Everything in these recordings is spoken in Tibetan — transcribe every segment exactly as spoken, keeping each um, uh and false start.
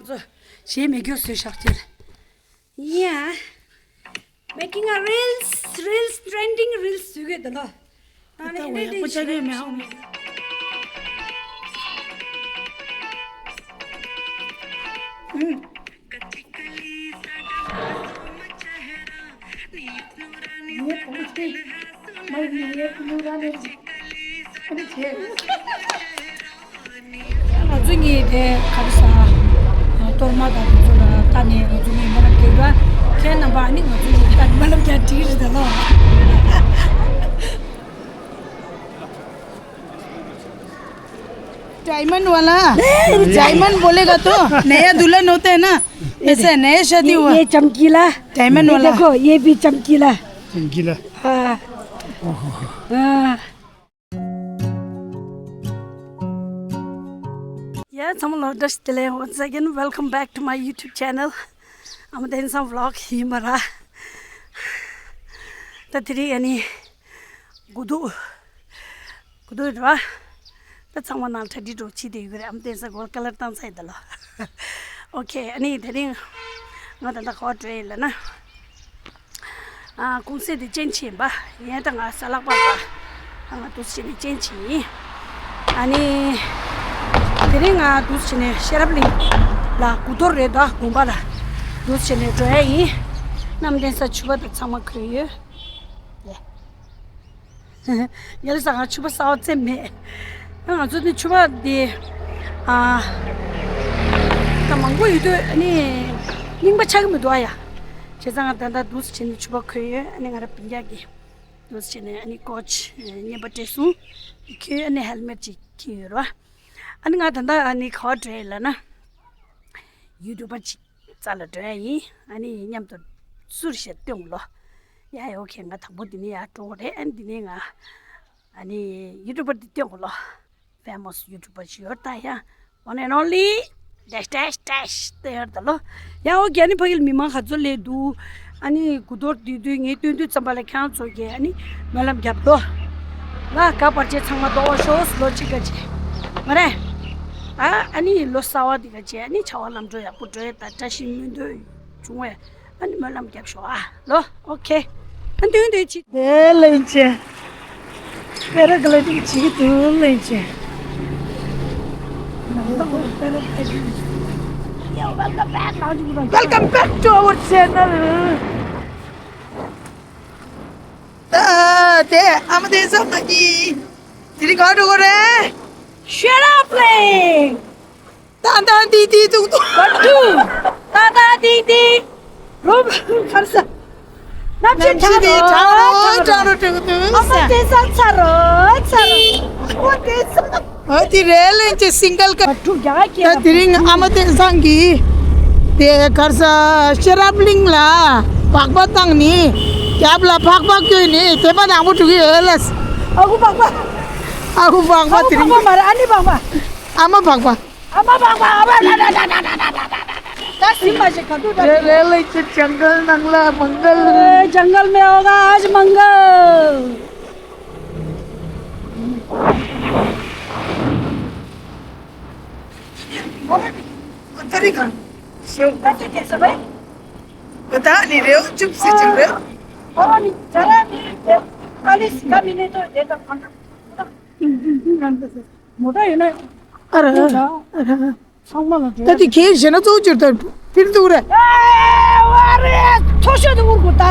གཞས་མེད་རྒྱུ་བཟོས་ཤག་ཅེས། Yeah, making a reels, reels, trending reels བཟོས་གི་འདུག་ལོ། ད་ནི་ཨིན་ཏྲེ་ཏེ་ཤི་རེད་མི་ཧང་། ང་ཚོ་གཉིས་དེ་ག་རེ་ཟ། གཏོར་མ་དང་དེ་ཚོ་ལ་ལྟ་ནས་ང་ཚོ་གཉིས་སྨོན་ལམ་རྒྱག་གི་ཡོད། ཁྱེད་རྣམ་པ་ནི་ང་ཚོ་གཉིས་ལྟ་ནས་སྨོན་ལམ་རྒྱག་འགྲིག་རེད་ད་ལོ། डायमंड वाला। डायमंड बोलेगा तो नया दुल्हन होते हैं ना, ऐसे नए शादी हुआ। ये चमकीला। डायमंड वाला। देखो, ये भी चमकीला। चमकीला। हाँ। ཡ་ཚང་མ་ལ་བཀྲ་ཤིས་བདེ་ལེགས། Once again, welcome back to my YouTube channel. ཨ་མ་བསྟན་བཟང་vlog ཡིན་པ་ར། ད་དེ་རིང་ཨ་ནི་དགུ་ཐུག་དགུ་ཐུག་རེད་བ། ད་ཚང་མ་ནང་གྲ་སྒྲིག་འགྲོ་བྱེད་དེ་ཡོད་རེད། ཨ་མ་བསྟན་བཟང་གོར་ཀ་ལར་བཏང་ཚར་ཡིན་ད་ལོ། ཨོ་ཁེ། ཨ་ནི་དེ་རིང་ང་ད་ལྟ་ག་པར་འགྲོ་ཡིན་ལབ་ན། ཨ། གུང་སེང་དེ་ཅན་ཆི་ཡིན་པ། ཡན་ད་ང་ས་ལག་པ་ལ་ང་འདུག་སེ་བྱས་ནས་ཅན་ཆི་ཡིན། ཨ་ནི་དེ་རིང་ང་འདུག་སེ་བྱས་ནས་ཤེས་རབ་གླིང་ལ་དགུ་གཏོར་རེད་དོ་དགོན་པ་ལ་འདུག་སེ་བྱས་ནས་འགྲོ་ཡ་ཡིན། ཨ་མ་བསྟན་བཟང་ཕྱུ་པ་དང་ཚང་མ་གོན་ཡོད། ཡ། ཡ་ལ་ས་ང་ཕྱུ་པ་གསར་པ་བཙེམས་མེད། ང་ཚོ་ནི་ཕྱུ་པ་འདི་ཨ་ད་མང་པོ་ཡོད་དུས་ཨ་ནི་རྙིང་པ་ཆགས་ཀྱི་མི་འདུག་ཨ་ཡ། བྱས་ཙང་ང་ད་ལྟ་འདུག་སེ་བྱས་ནས་ཕྱུ་པ་གོན་ཡོད། ཨ་ནི་ང་རང་སྤུན་ཀྱག་གིས་འདུག་སེ་བྱས་ནས་ཨ་ནི་ཀོ་ཆི་རྔན་པ་སྤྲད་སོང་། ཁོས་ཨ་ནི་ཧེལ་མེད་ཅིག་གྱོན་ཡོད་རེད་བ། ཨ་ནི་ང་ད་ལྟ་ཨ་ནི་ག་པར་འགྲོ་ཡིན་ལབ་ན། ཡུ་ཊུབ་པ་ཅིག་རྩ་ལ་འགྲོ་ཡ་ཡིན། ཨ་ནི་མཉམ་དུ་སུ་རེད་ཤག་སྟོན་དགོས་ལོ། ཡ་ཡ་ཨོ་ཁེ། ང་དང་པོ་འདི་ནས་ཡར་འགྲོ་དགོས་རེད། ཨ་ནི་འདི་ནས་ང་ཨ་ནི་ཡུ་ཊུབ་པ་འདི་སྟོན་དགོས་ལོ། Famous YouTuber ཞིག་ཡོད་ད་ཡ། One and only dash dash dash དེ་ཡོད་ད་ལོ། ཡ་ཨོ་ཁེ། ཨ་ནི་ཕ་གི་ལ་མི་མང་ག་ཚོད་སླེབས་འདུག་ཨ་ནི་དགུ་གཏོར་དུས་དུས་ངས་སྟོན་དུས་ཙམ་པ་ལ་ཁྱེད་རང་ཚོ་གིས་ཨ་ནི་སྨོན་ལམ་རྒྱབ་དོ། ལ་ག་བར་ཆད་ཚང་མ་ཟློག་ཤོག་ལོ་གཅིག་ག་ཅེ། མ་རེད། ཨ་ཨ་ནི་ལོ་གསར་པ་འདི་ག་ཅེ་ཨ་ནི་བྱ་བ་ལམ་འགྲོ་ཡག་པོ་འགྲོ་ཡ་ད་བཀྲ་ཤིས་སྨོན་འདུན་བྱུང་བས། ཨ་ནི་སྨོན་ལམ་རྒྱབ་ཤོག་ཨ་ལོ། ཨོ་ཁེ། ཨ་འདུན་འདུན་ཅིག་དེ་ལན་ཆེ། པེ་ར་གི་ལའི་ཌིང་བྱེད་ཀྱི་འདུག་ལན་ཆེ། Welcome back to our channel. ད་དེ་ཨ་མ་དེ་ས་མ་གི་དེ་རིང་ག་འགྲོ་གི་རེད། ཤེ་ར་པི་ལིང་། ཏན་ཏན་ཏིག་ཏིག་ཏུག་ཏུག་བ་ཏུ། ཏན་ཏན་ཏིག་ཏིག་རོ་ཁར་ས། གནམ་གཤིས་གྲང་རོ་གྲང་རོ་གྲང་རོ་གྲང་རོ། ཨ་མ་དེ་ས་ཚ་རོ་ཚ་རོ། ཨ་མ་དེ་ས། ཨ་དེ་རེད་ལན་ཅེ་སིང་གལ་ཀ། ད་དེ་རིང་ཨ་མ་བསྟན་བཟང་གིས་དེ་གར་ས་ཤེས་རབ་གླིང་ལ་སྦག་སྦག་བཏང་ནི་རྒྱབ་ལ་སྦག་སྦག་བསྐྱོན་ནི་དེ་པ་དང་པོ་འགྲོ་གི་ཡོད་ལ། ཨ་ཁུ་སྦག་སྦག་ཨ་ཁུ་སྦག་སྦག་དེ་རིང་། ཨ་ཁུ་སྦག་སྦག་མ་རེད། ཨ་ནི་སྦག་སྦག་ཨ་མ་སྦག་སྦག་ཨ་མ་སྦག་སྦག་ཨ་མ་ལ་ལ་ལ་ལ་ལ་ད་སིམ་མ་ཞིག་ག་དུས་ད། རེ་རེ་ལེ་ཅི་ཇང་གལ་ནང་ལ་མང་གལ། ཨེ་ཇང་གལ་མེ་ཨོ་ག་ཨ་ཇི་མང་གལ། ཨོ་ད་རི་གང་ཤེའུ་ད་ཅི་ཅི་ས་བས། ཨོ་ད་ནི་རེའུ་ཅུབ་སི་ཅི་རེ། ཨོ་ནི་ཇ་ར་ནི་ཀ་ལི་སི་ཀ་མི་ནེ་ཏོ་དེ་ད་གང་ད། མོ་ཊ་ཡོད་ན། ཨ་ར། ཨ་ར། ཚང་མ་ལ་འགྲོ་ད་དེ་གས་ཞེ་ན་གཙོ་བོ་ཅིར་དང་ཕིར་འདུག་རེད། ཨ་རེ། མཐོ་ཤོས་དུ་འུར་གོ་ད།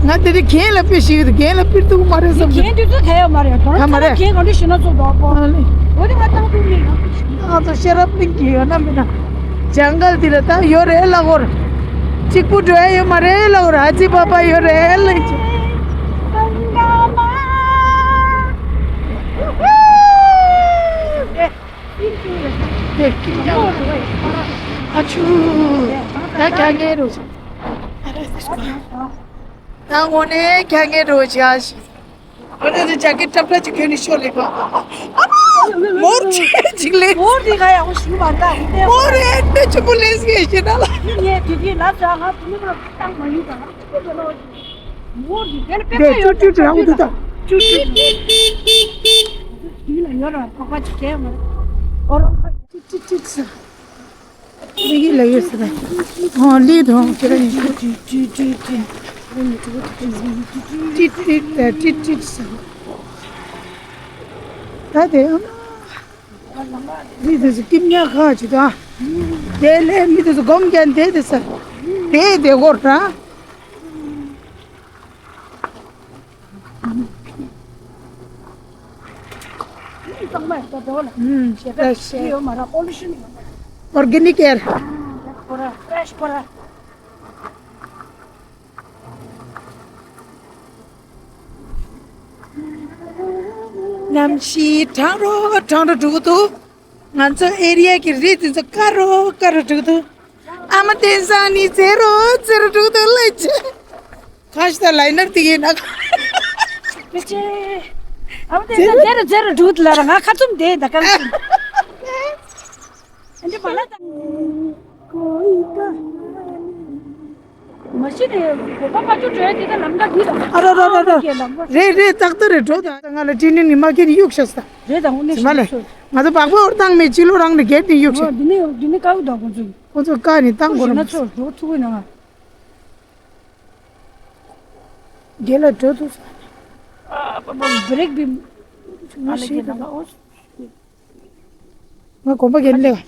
ང་དེ་རིང་གས་ལ་ཕིར་ཞིག་གས་ལ་ཕིར་འདུག་མ་རེད་བསམ་གི། གས་འདུག་ཚོ་གས་ཡོད་མ་རེད། དོན་ཨ་མ་རེད། གས་ག་འདྲ་ཞེ་ན་གཙོ་བོ་པོ། ཨ་ལེ། འོ་དེ་ང་ཏང་ཕིར་མིན་ན། ང་ཚོ་ཤེས་རབ་གླིང་གི་ཡོད་ན་མིན་ན། ཇང་གལ་འདི་ལ་ད་ཡོད་རེད་ལ་གོར། གཅིག་པུ་འགྲོ་ཡ་ཡོད་མ་རེད་ལ་གོར། ཨ་ཙི་པ་པ་ཡོད་རེད་ལ་ཅི། ཨ་ཆུ། ད་ཁྱ་ངའི་རོ། ད་དངོས་གནས་ཁྱ་ངའི་རོ་བྱ་ཞིག་ཨ་ནི་ཇ་ཀེ་ཊི་ཏྲབ་ཏྲ་ཅིག་གྱོན་ནས་ཤོག་ལེ་པ། ཨ་མ། མོར་ཆེ་ཅིག་ལེ། མོར་དེ་ག་ཡག་པོ་ཞིག་མ་འདུག་དེ་མོར་རེད་དེ་ཆུ་བུ་ལེ་སི་ཞེ་ན་ལ། ངས་དེ་དུས་ལབ་ཙང་ང་དེ་ནི་བཏང་མ་ཡིན་ཙང་ཆུ་བུ་ལོ། མོར་དེ་དེ་ནི་དཔེ་ཁ་ཡོད་ཙང་ཆུ་བུ་ལ་ཡོད་ར་ཁོག་པ་ཅིག་གས་མ་རེད། ཨོ་རོ། ཏིག་ཏིག་ཏིག་ཟེར། ལི་གི་ལ་ཡོད་ཟེར། ཨོ་ལི་དང་ཁྱེད་རང་ཡིན། ཏིག་ཏིག་ཏིག་ཏིག་ཏིག་ཏིག་ཟེར། ད་དེ་ཨ་མ། ལི་དེ་ཚོ་སྐྱིབ་ཉག་ཁ་ཅིག་དང་། དེ་ལས་མི་དེ་ཚོ་སྒོམ་རྒྱན་དེ་དེ་ཟེར། དེ་དེ་སྐོར་ར། ཚང་མ་ཡོད་པ་འདྲ་བ་ལ། ཨུམ། ཞེ་དྲག་ཞེ་ཡོད་མ་རེད། པོ་ལུ་ཤན་ཡོད་མ་རེད། ཨོར་གེ་ནིག་ཨེར། ཨ་ཁོ་ར་ཕེ་རེཤ་ཁོ་ར། གནམ་གཤིས་གྲང་རོ་གྲང་རོ་འགྲོ་གི་འདུག་ང་ཚོ་ཨེ་རི་ཡ་གི་རི་དེ་ཚོ་དཀར་རོ་དཀར་རོ་འགྲོ་གི་འདུག་ཨ་མ་བསྟན་བཟང་ནི་མཛེས་རོ་མཛེས་རོ་འགྲོ་གི་འདུག་ལ་ཅེ། ཁ་ཤས་ལའི་ནར་དེ་ཡིན་ན། ཀི་ཅེ། ཨ་བ་དེ་ད་ཟེར་ར་ཟེར་ར་འགྲུག་ལ་ར་ང་ཁ་ཚུམ་དེ་ད་གང་ཚུམ། ཨ་འདི་མ་ལ་ད། མ་གཞི་ནས་གོ་པ་ཕ་ཆུ་བྲོས་དེ་ད་ལམ་ཀ་འདི་དང་། ཨ་ར་ར་ར་ར། ལམ་ཀ། རེད་རེད། ཏག་ཏག་རེད། འགྲོ་ད། ང་ལ་དྲིན་ནི་མ་སྐྱེས་ནི་གཡུག་ཤག་ས། རེད་ད་འོ་ནས་ཞི་མ་ལས། ང་ཚོ་བག་པོ་འོར་བཏང་མེད་ཅི་ལོ་རང་ནས་སྒེར་ནས་གཡུག་ཤག་འདི་ནས་འདི་ནས་ཀ་གུ་ད་ཁོ་ཚོ། ཁོ་ཚོ་ཀ་ནས་བཏང་དགོས་ར། ཞི་མ་ཚོ་འགྲོ་ཐུག་གི་ན་ང་། རྒན་ལགས་འགྲོ་འདུག་ས། ཨ་པ་པ་བྷི་རེག་བི། ང་ཤི་ད། ང་གོམ་པ་རྒན་ལས།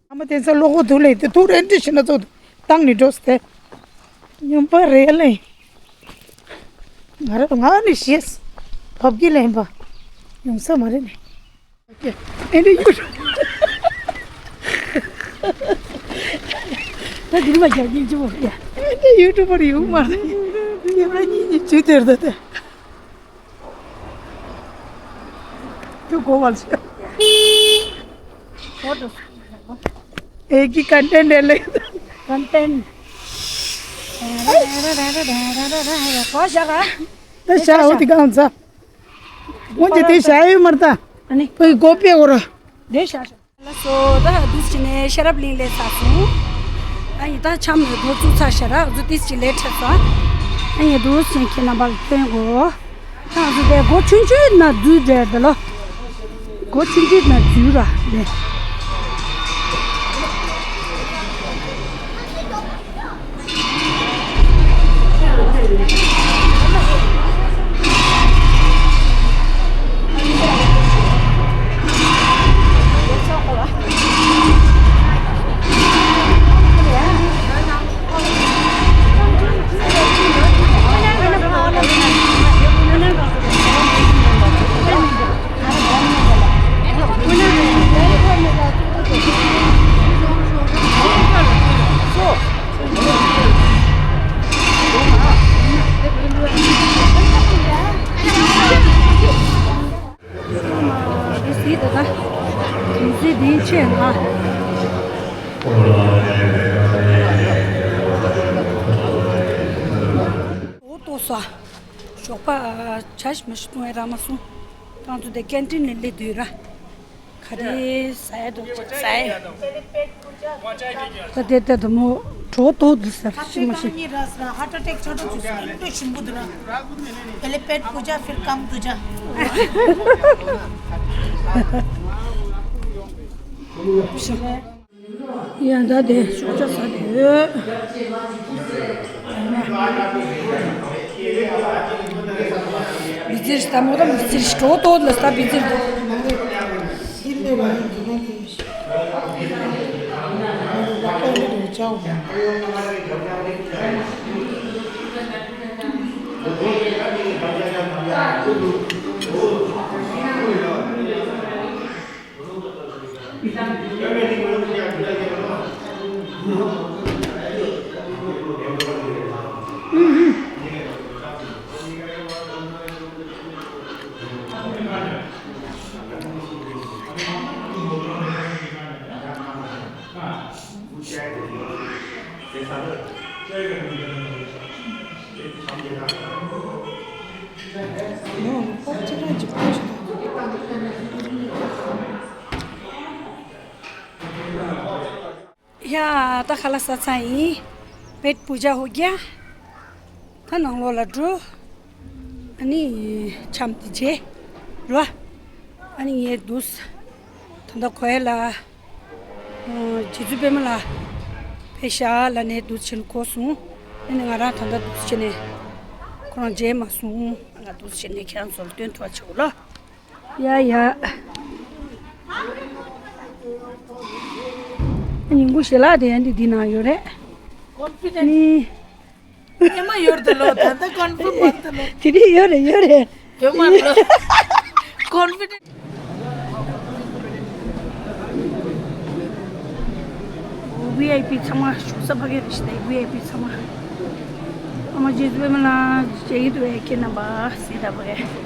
ཨ་མ་དེ་ཚོ་བློ་ཁོག་ཐུག་ལེ་དེ་ཐུག་རེ་འདྲི་ཤི་ན་ཚོ་བཏང་ནི་འགྲོ་སྟེ། ཉམས་པ་རེད་ལེ། ང་ར་ང་ནི་ཤེས། བབ་ཀྱི་ལེན་པ། ཡོང་ས་མ་རེད་ནི། ཨེ་འདྲ་ཡུ། ད་འདིར་མ་རྒྱག་གིན་ཅི་མོ་ཡ། ཨེ་འདྲ་ཡུ་ཊུབ་པར་ཡོང་མ་རེད། ཁྱེད་རང་གཉིས་གཉིས་ཇུས་དེར་ད་དེ། དུ་གོ་བར་ཤ། ཨེ་ཀི་ཀོན་ཊེན་ཊི་ལེ། ཀོན་ཊེན་ཊི། གོ་ཤ་ག་ད་ཤ་འོ་དེ་གང་ཚ། འོན་ཏེ་དེ་བྱ་ཡོད་མར་ད། ཨ་ནི། བུའི་སྒོ་ཕྱེ་འོ་ར། དེ་བྱ་ཤོག་ལ་སོ་ད་འདུག་ཅི་ནས་ཤ་རབ་གླིང་ལས་ས་སོང་། ཨ་ཡི་ད་ཆམ་ནས་སྒོ་བཙུགས་ཚར་ཤ་ར་འདུག་ཏིས་ཅི་ལས་ཁྲབ་ས། ཨ་ཡི་འདུག་ཅི་ཁྱེད་རྣམ་པར་སྟོན་གོ། ད་འདུག་དེ་སྒོ་ཆུང་ཆུང་ན་འདུག་དེ་དེ་ལོ། སྒོ་ཆུང་ཆུང་ན་འདུག་ར་དེ། ཞོགས་པ་ཇ་ཞིམ་པོ་ཞིག་བཏུང་ཡ་རག་མ་སོང་། ཁོང་ཚོ་དེ་ཀན་ཊིན་ནས་སླེབས་དུས་ར། ག་རེ་ཟ་ཡ་འདུག་ཅིག་ཟ་ཡ། ད་དེ་ལྟ་དུ་མོ་གྲོད་ཐོག་འདུག་ཟེར་ཤི་མ་ཤི། ཧར་ཊི་ཨ་ཊེག་ཆགས་འགྲོ་ཚུལ་ཟེར་ཨིན་འདྲ་ཞིམ་པོ་འདུག་ན། पहले पेट पूजा फिर काम दूजा། ཡང་ད་དེ་ཤོག་ཆ་ཟ་དུས། བི་ཙིར་ད་མོ་ད་བི་ཙིར་སྤྲོ་ཏོ་ལ་ད་བི་ཙིར་ད། ཡ། ད་ཁ་ལག་ཟ་ཚར་ཡིན། པེཊ་པུ་ཇ་ཧོ་གྱ། ད་ནང་ལོགས་ལ་འགྲོ། ཨ་ནི་འཆམ་དེ་རྗེས་རོ། ཨ་ནི་ངས་འདུག་ད་ལྟ་གོ་ཡ་ལ། རྗེ་བཙུན་པད་མ་ལགས་ཕེབས་ཤག་ལབ་ནས་འདུག་སེ་བྱས་ནས་གོ་སོང་། ཨ་ནི་ང་རང་ད་ལྟ་འདུག་སེ་བྱས་ནས་ཁོ་རང་མཇལ་མ་སོང་། ང་འདུག་སེ་བྱས་ནས་ཁྱེད་རང་ཚོ་ལ་སྟོན་ཐུབ་པ་བྱེད་དགོས་ལ། ཡ་ཡ། ཉིན་གུང་ཞལ་ལག་དེ་ཡང་འདི་འདི་ནང་ཡོད་རེད། ནི། ཨེ་མ་ཡོད་དེ་ལོ། ད་ལྟ་ཀོན་ཕི་ཡོད་དེ་ལོ། དེ་རིང་ཡོད་རེད་ཡོད་རེད། ཡོད་མ་ལོ། ཀོན་ཕི་ཌེན། ཝི་ཨའི་པི་ཚང་མ་བཞུགས་ས་ཕ་གི་རེད་ཤག་ད། ཝི་ཨའི་པི་ཚང་མ། ཨ་མ་རྗེ་བཙུན་པད་མ་ལགས་མཇལ་གྱི་འདུག་པས། ཁྱེད་རྣམ་པ་གཟིགས་དང་ཕ་གི།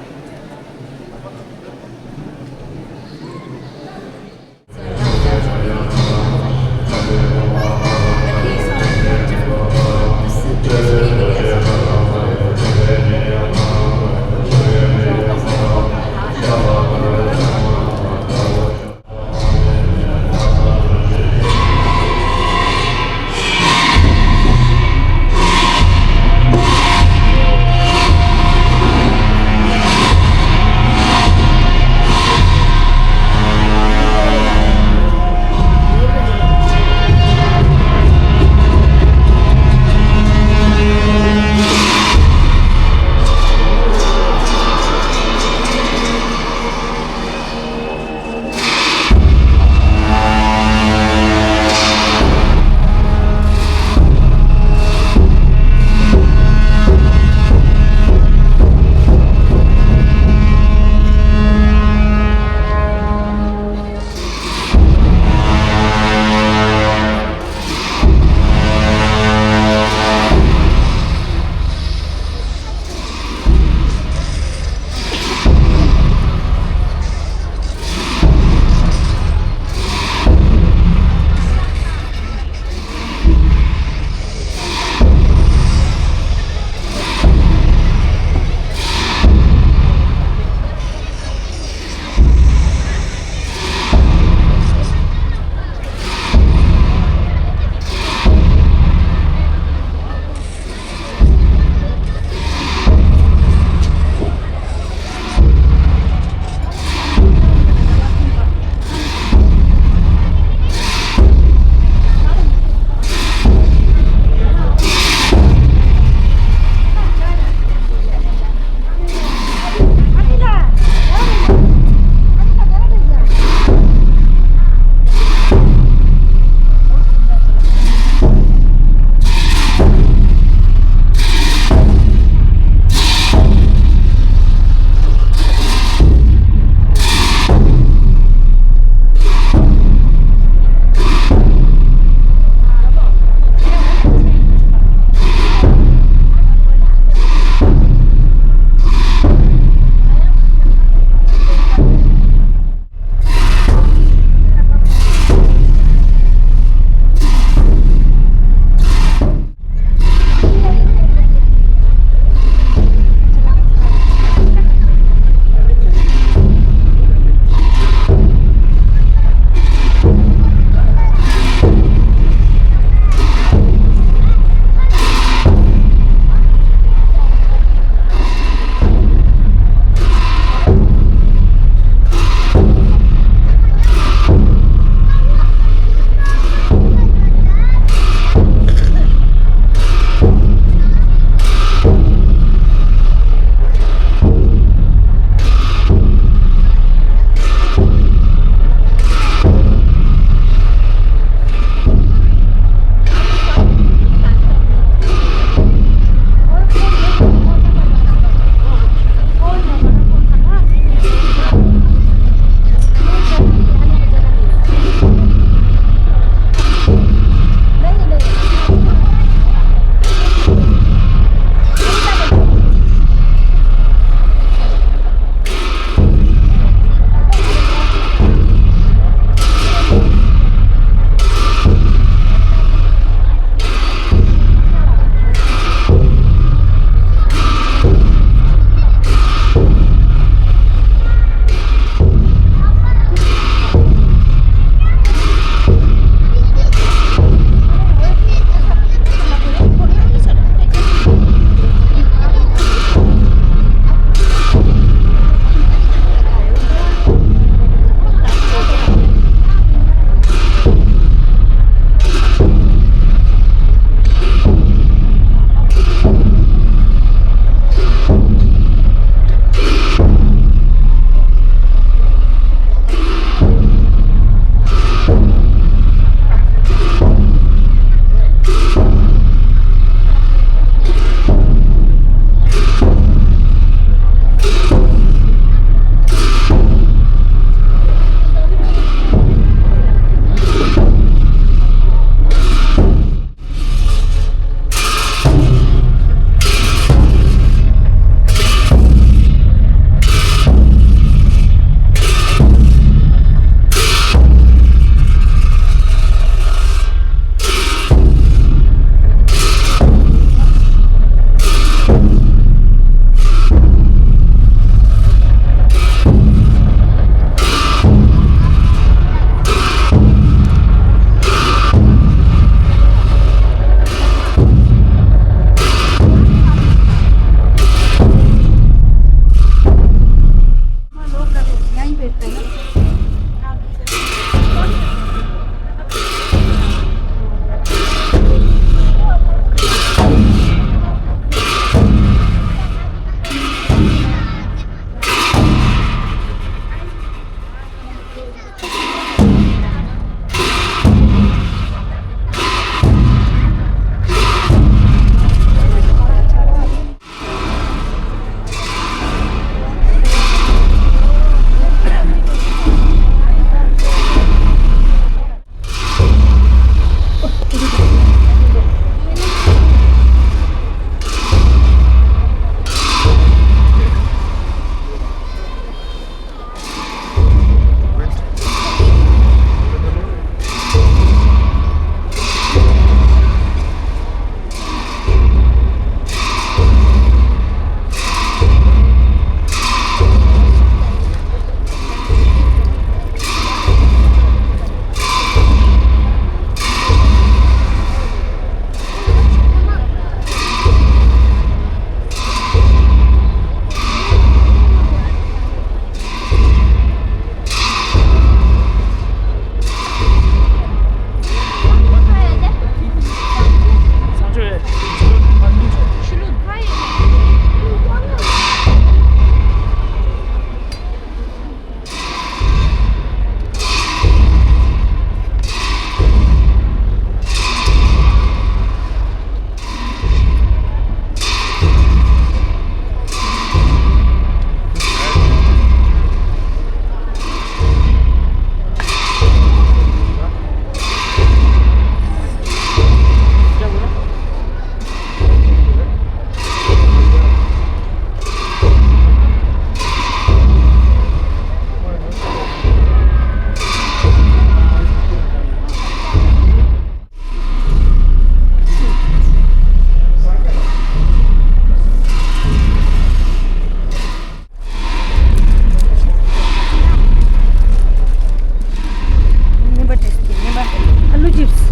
ཕྱག་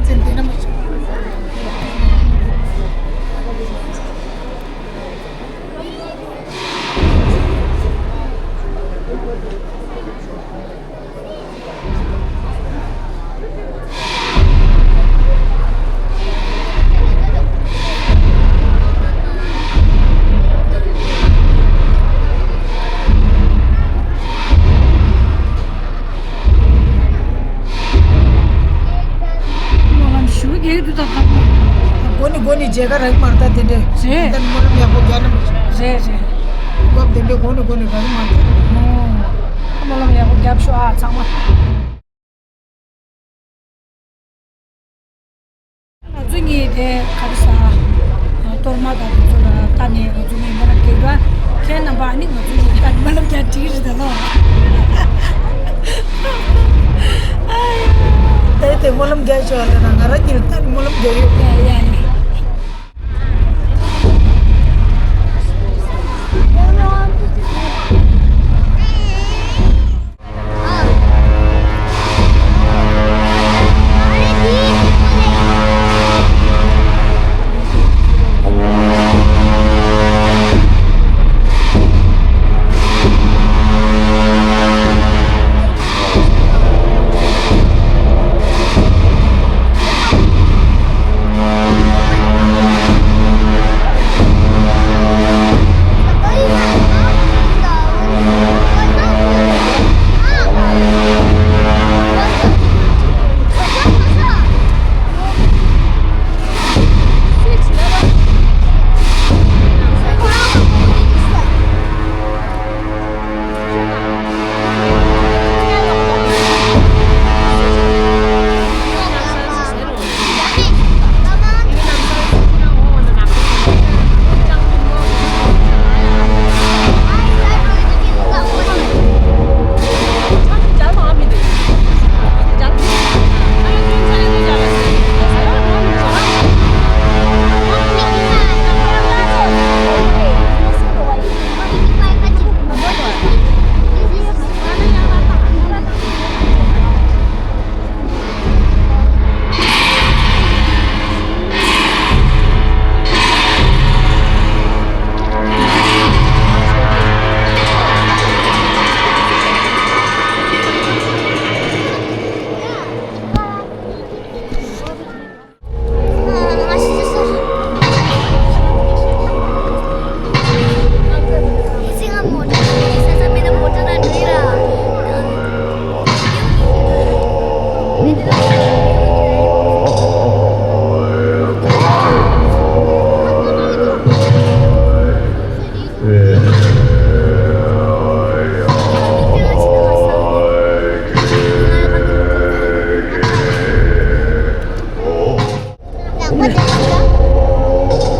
འཚལ་འདི་ན་མ་ཆོག་སྨོན་ལམ་ཞུ་རྒྱག་དུས་ད་ད། སྒོ་ནས་སྒོ་ནས་མཇལ་ཁ་རག་མ་རེད་ད་དེ་འདྲས། རེད། ད་སྨོན་ལམ་ཡག་པོ་རྒྱག་ན་མི་ཆོག་རེད་རེད། སྐབས་དེ་འདྲས་སྒོ་ནས་སྒོ་ནས་རག་མ་རེད། ཨོ། སྨོན་ལམ་ཡག་པོ་རྒྱབ་ཤོག་ཨ་ཚང་མ། ང་ཚོ་གཉིས་དེ་ག་རེ་ཟ། གཏོར་མ་དང་དེ་ཚོ་ལ་ལྟ་ནས་ང་ཚོ་གཉིས་སྨོན་ལམ་རྒྱག་ར། ཁྱེད་རྣམ་པ་ཨ་ནི་ང་ཚོ་གཉིས་ལྟ་ནས་སྨོན་ལམ་རྒྱག་འགྲིག་རེད་ད་ལོ། དེ་དེ་སྨོན་ལམ་རྒྱག་ཆོག་ལ་ན་ང་རང་གཉིས་ལ་ལྟ་ནས་སྨོན་ལམ་རྒྱག་ཡོད། ཡ་ཡ་ཡ།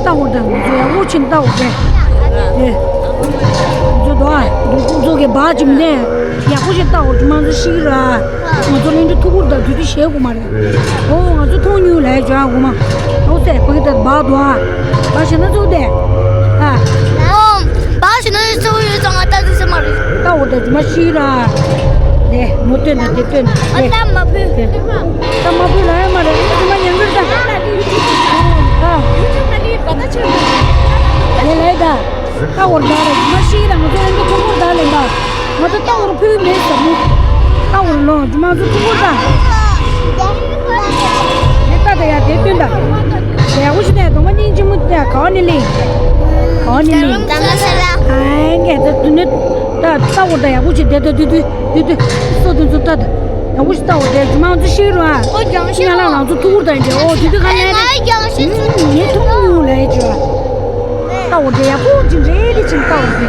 ལྟ་འོ་ད་ང་ཚོ་ཡག་པོ་ཕྱིན་ལྟ་འོ་དེ། དེ། ང་ཚོ་དོ་ཨ། ང་ཚོ་གི་བག་ཅིག་མནན། ཡག་པོ་ཞིག་ལྟ་འོ་ཅི་མང་ཚོ་ཤི་ར། ང་ཚོ་ལན་དུ་ཐུག་གུར་དང་དུས་དུས་བྱེད་དགོས་མ་རེད། ཨོ་ང་ཚོ་མཐོང་མྱོང་ལས་བྱ་དགོས་མ། ཨོ་སེ་ཕ་གི་ད་བག་དོ་ཨ། བག་བྱས་ན་ཚུགས་དེ། ཨ། བག་བྱས་ན་ཚུགས་ཡོད་ཙང་ང་ལྟ་དུས་ཚོད་མ་རེད། ལྟ་འོ་ད་ཅི་མ་ཤི་ར། དེ་མོ་སྟོན་དང་དེ་སྟོན་དང་དེ། ད་མ་ཕུད། ད་མ་ཕུད་ལ་ཡ་མ་རེད། ད་མ་ཉན་གི་རེད་ད། ཨ། དེ་ལས་ད། ད་འོར་ད་རེད། མ་ཤི་ར་ང་ཚོ་ཡང་ད་ཁོང་ཁོང་ད་ལེན་པ། ང་ཚོ་ད་འོར་ཕུད་མེད་ཟེར་མོ། ད་འོར་ལོ་ཇུ་མང་ཚོ་ཁོང་ཁོང་ད། དེ་ད་ད་ཡ་དེ་སྟོན་ད། ཡག་པོ་ཞིག་ད་གདོང་པ་སྙིང་རྗེ་མོ་ད་ག་བ་ནས་ལེན། ག་བ་ནས་ལེན། ཨ་ངས་ད་དུ་ནི། ད་ད་འོར་ད་ཡག་པོ་ཞིག་དེ་ད་དུ་དུ། དེ་དེ་སོ་དེ་ཚོ་ལྟ་དང་། ཡག་པོ་ཞིག་ལྟ་འོ་དེ་ཇུ་མང་ཚོ་ཤི་རུ་ཨ། ཨོ་རྒྱང་ཤེས་ང་ལ་ང་ཚོ་ཐུག་དང་འདྲེ་ཨོ་དེ་དུས་ཁ་ལན་ང་རྒྱང་ཤེས་ཚུལ་ངས་ཐུག་མྱོང་ལ་ཡ་ཅོ། ལྟ་འོ་དེ་ཡག་པོ་ཅིག་རེད་དེ་ཅིག་ལྟ་འོ་དེ།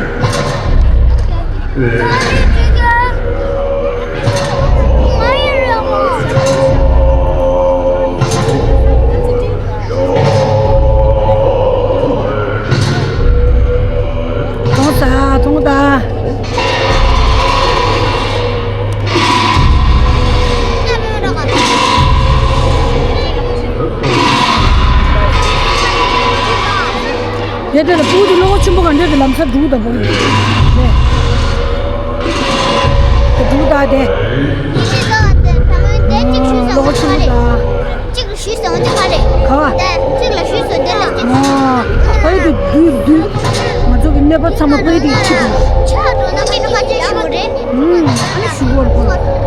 དེ་དེ་ལ་སྤུ་གུ་དེ་བློ་ཁོག་ཆེན་པོ་ག་འདྲ་དེ་ལམ་སང་འགྲུག་དང་པོ་རེད། དེ་འགྲུག་དང་དེ། ཡེ་ཤེས་ལ་དེ་ད་མོན་དེ་གཅིག་ཤུལ་བློ་ཁོག་ཆེན་པོ་དང་། གཅིག་ལ་ཞུས་སོང་དེ་ག་རེད། ག་བ། དེ་གཅིག་ལ་ཞུས་སོང་དེ་ལ་གཅིག་ཨ། ཕ་ཡུལ་དུ་བསྡུས་བསྡུས། ང་ཚོ་གི་གནོད་པ་ཚང་མ་ཕ་ཡུལ་དུ་ཡིད་ཆེས་དགོས། ཆ་འགྲོ་ན་ཕ་ཡུལ་ཁ་ཆེ་ཞུ་རེད། ཨུམ། ཨ་ནི་ཞུ་བར་དགོས།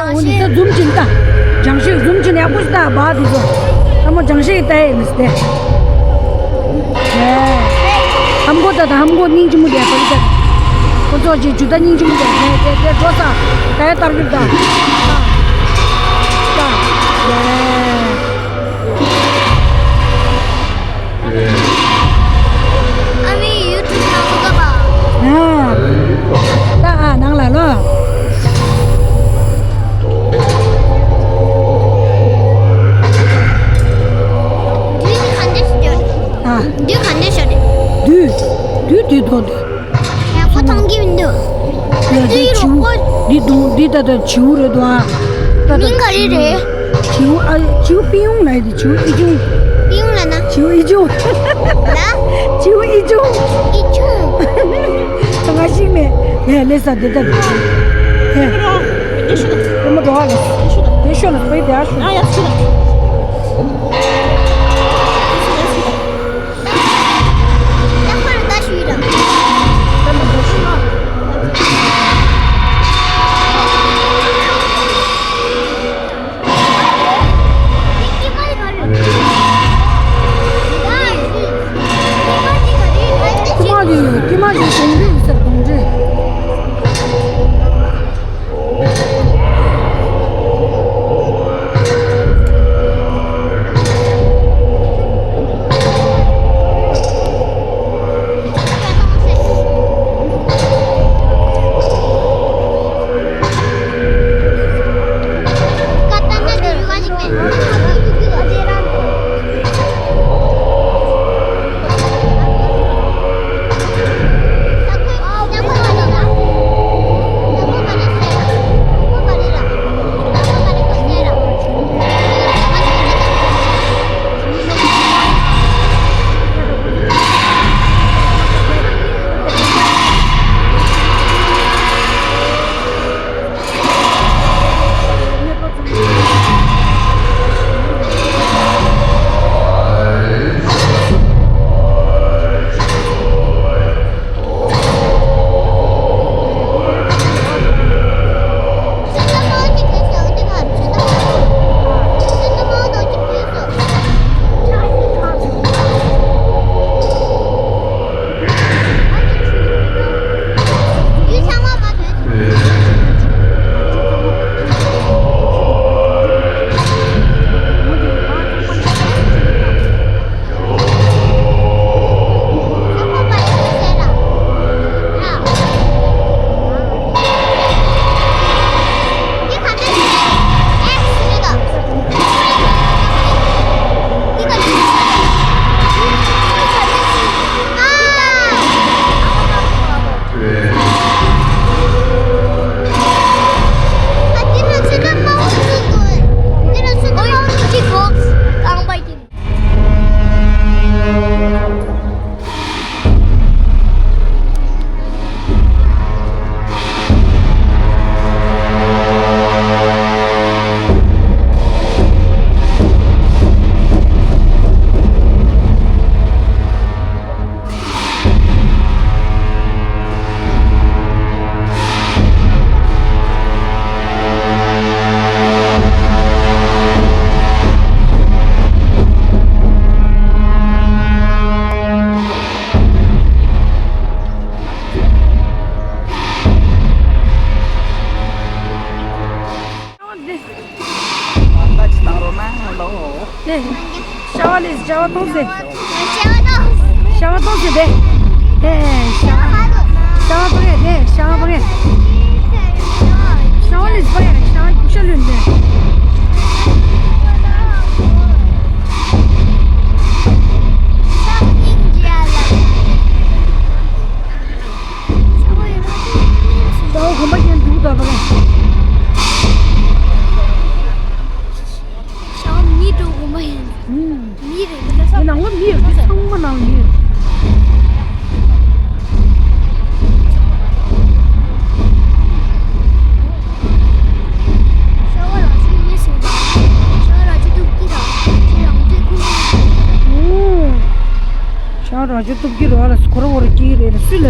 འོ་ནི་ད་འཛུམ་ཅིག་ལྟ། ལྗང་ཤེས་འཛུམ་ཅིག་ཡག་པོ་ཞིག་ལྟ་བ་དེ་ཚོ། ཨ་མ་ལྗང་ཤེས་ལྟ་ཡས་མི་སྟེ། ཧམ་གོ་ད་ད་ཧམ་གོ་སྙིང་རྗེ་མོ་དེ་ད་ད། ཁོ་ཚོ་ཅིག་ཇུ་ད་སྙིང་རྗེ་མོ་དེ་དེ་དེ་འགྲོ་ས་ད་ཡ་ལྟར་གྱུར་ད། ད། ཨ་མའི་ཡུ་ཊུབ་ནང་དུ་བཀོད་པ། ཨ། ད་ཨ་ནང་ལ་ལོ། དུས་ནི་ག་འདྲ་ཞིག་ཡོད། ཨ། དུས་ག་འདྲ་ཞིག་རེད། དུས། དུས་དུས་ཐོག་ཏུ། ཡག་པོ་མཐོང་གི་མི་འདུག་ཡ། འདི་དུས་བྱིའུ། རོགས་པོ། འདི་དུང་འདི་ད་ལྟ་བྱིའུ་རེད་འདུག་ཨ། ད་ལྟ་མིང་ག་རེ་རེད། བྱིའུ་ཨ། བྱིའུ་པི་ཡོང་ལབ་ཡ་དེ་བྱིའུ་ཨི་ཅུང་། པི་ཡོང་ལབ་ན། བྱིའུ་ཨི་ཅུང་། ལ། བྱིའུ་ཨི་ཅུང་། ཨི་ཅུང་། ད་ང་ཤིག་མེད། ཡ་ལས་ས་དེ་ད། ཡ། དེ་མོ་འགྲོ་བ་ལ། དེ་ཤོད་ལ་བས་དེ་ཨ་ཤོད། ཨ་ཡ་ཤོད། ཀྱི་མ་ལི་ཀྱི་མ་ལི་གདོང་རིས་ཡིན་ཟེར། གདོང་རིས། དེ། ཤ་བ་ལས་ཤ་བ་གཏོང་ཟེར། ཤ་བ་གཏོང་ཟེར་དེ། དེ་ཤ་བ། ཤ་བ་པ་རེད་དེ། ཤ་བ་པ་རེད། ཤ་བ་ལས་པ་རེད། ཤ་བ་རྒྱུག་ཤ་ལོན་དེ། ཟླ་བ་གོམ་པ་ཅན་འདུག་ད་པ་རེད། ང་ཚོ་གཏུབ་ཀྱི་རེད་ལ། ཁོ་ར་བོ་ར་སྐྱེ་གི་རེད་ལ། སུས་ལ།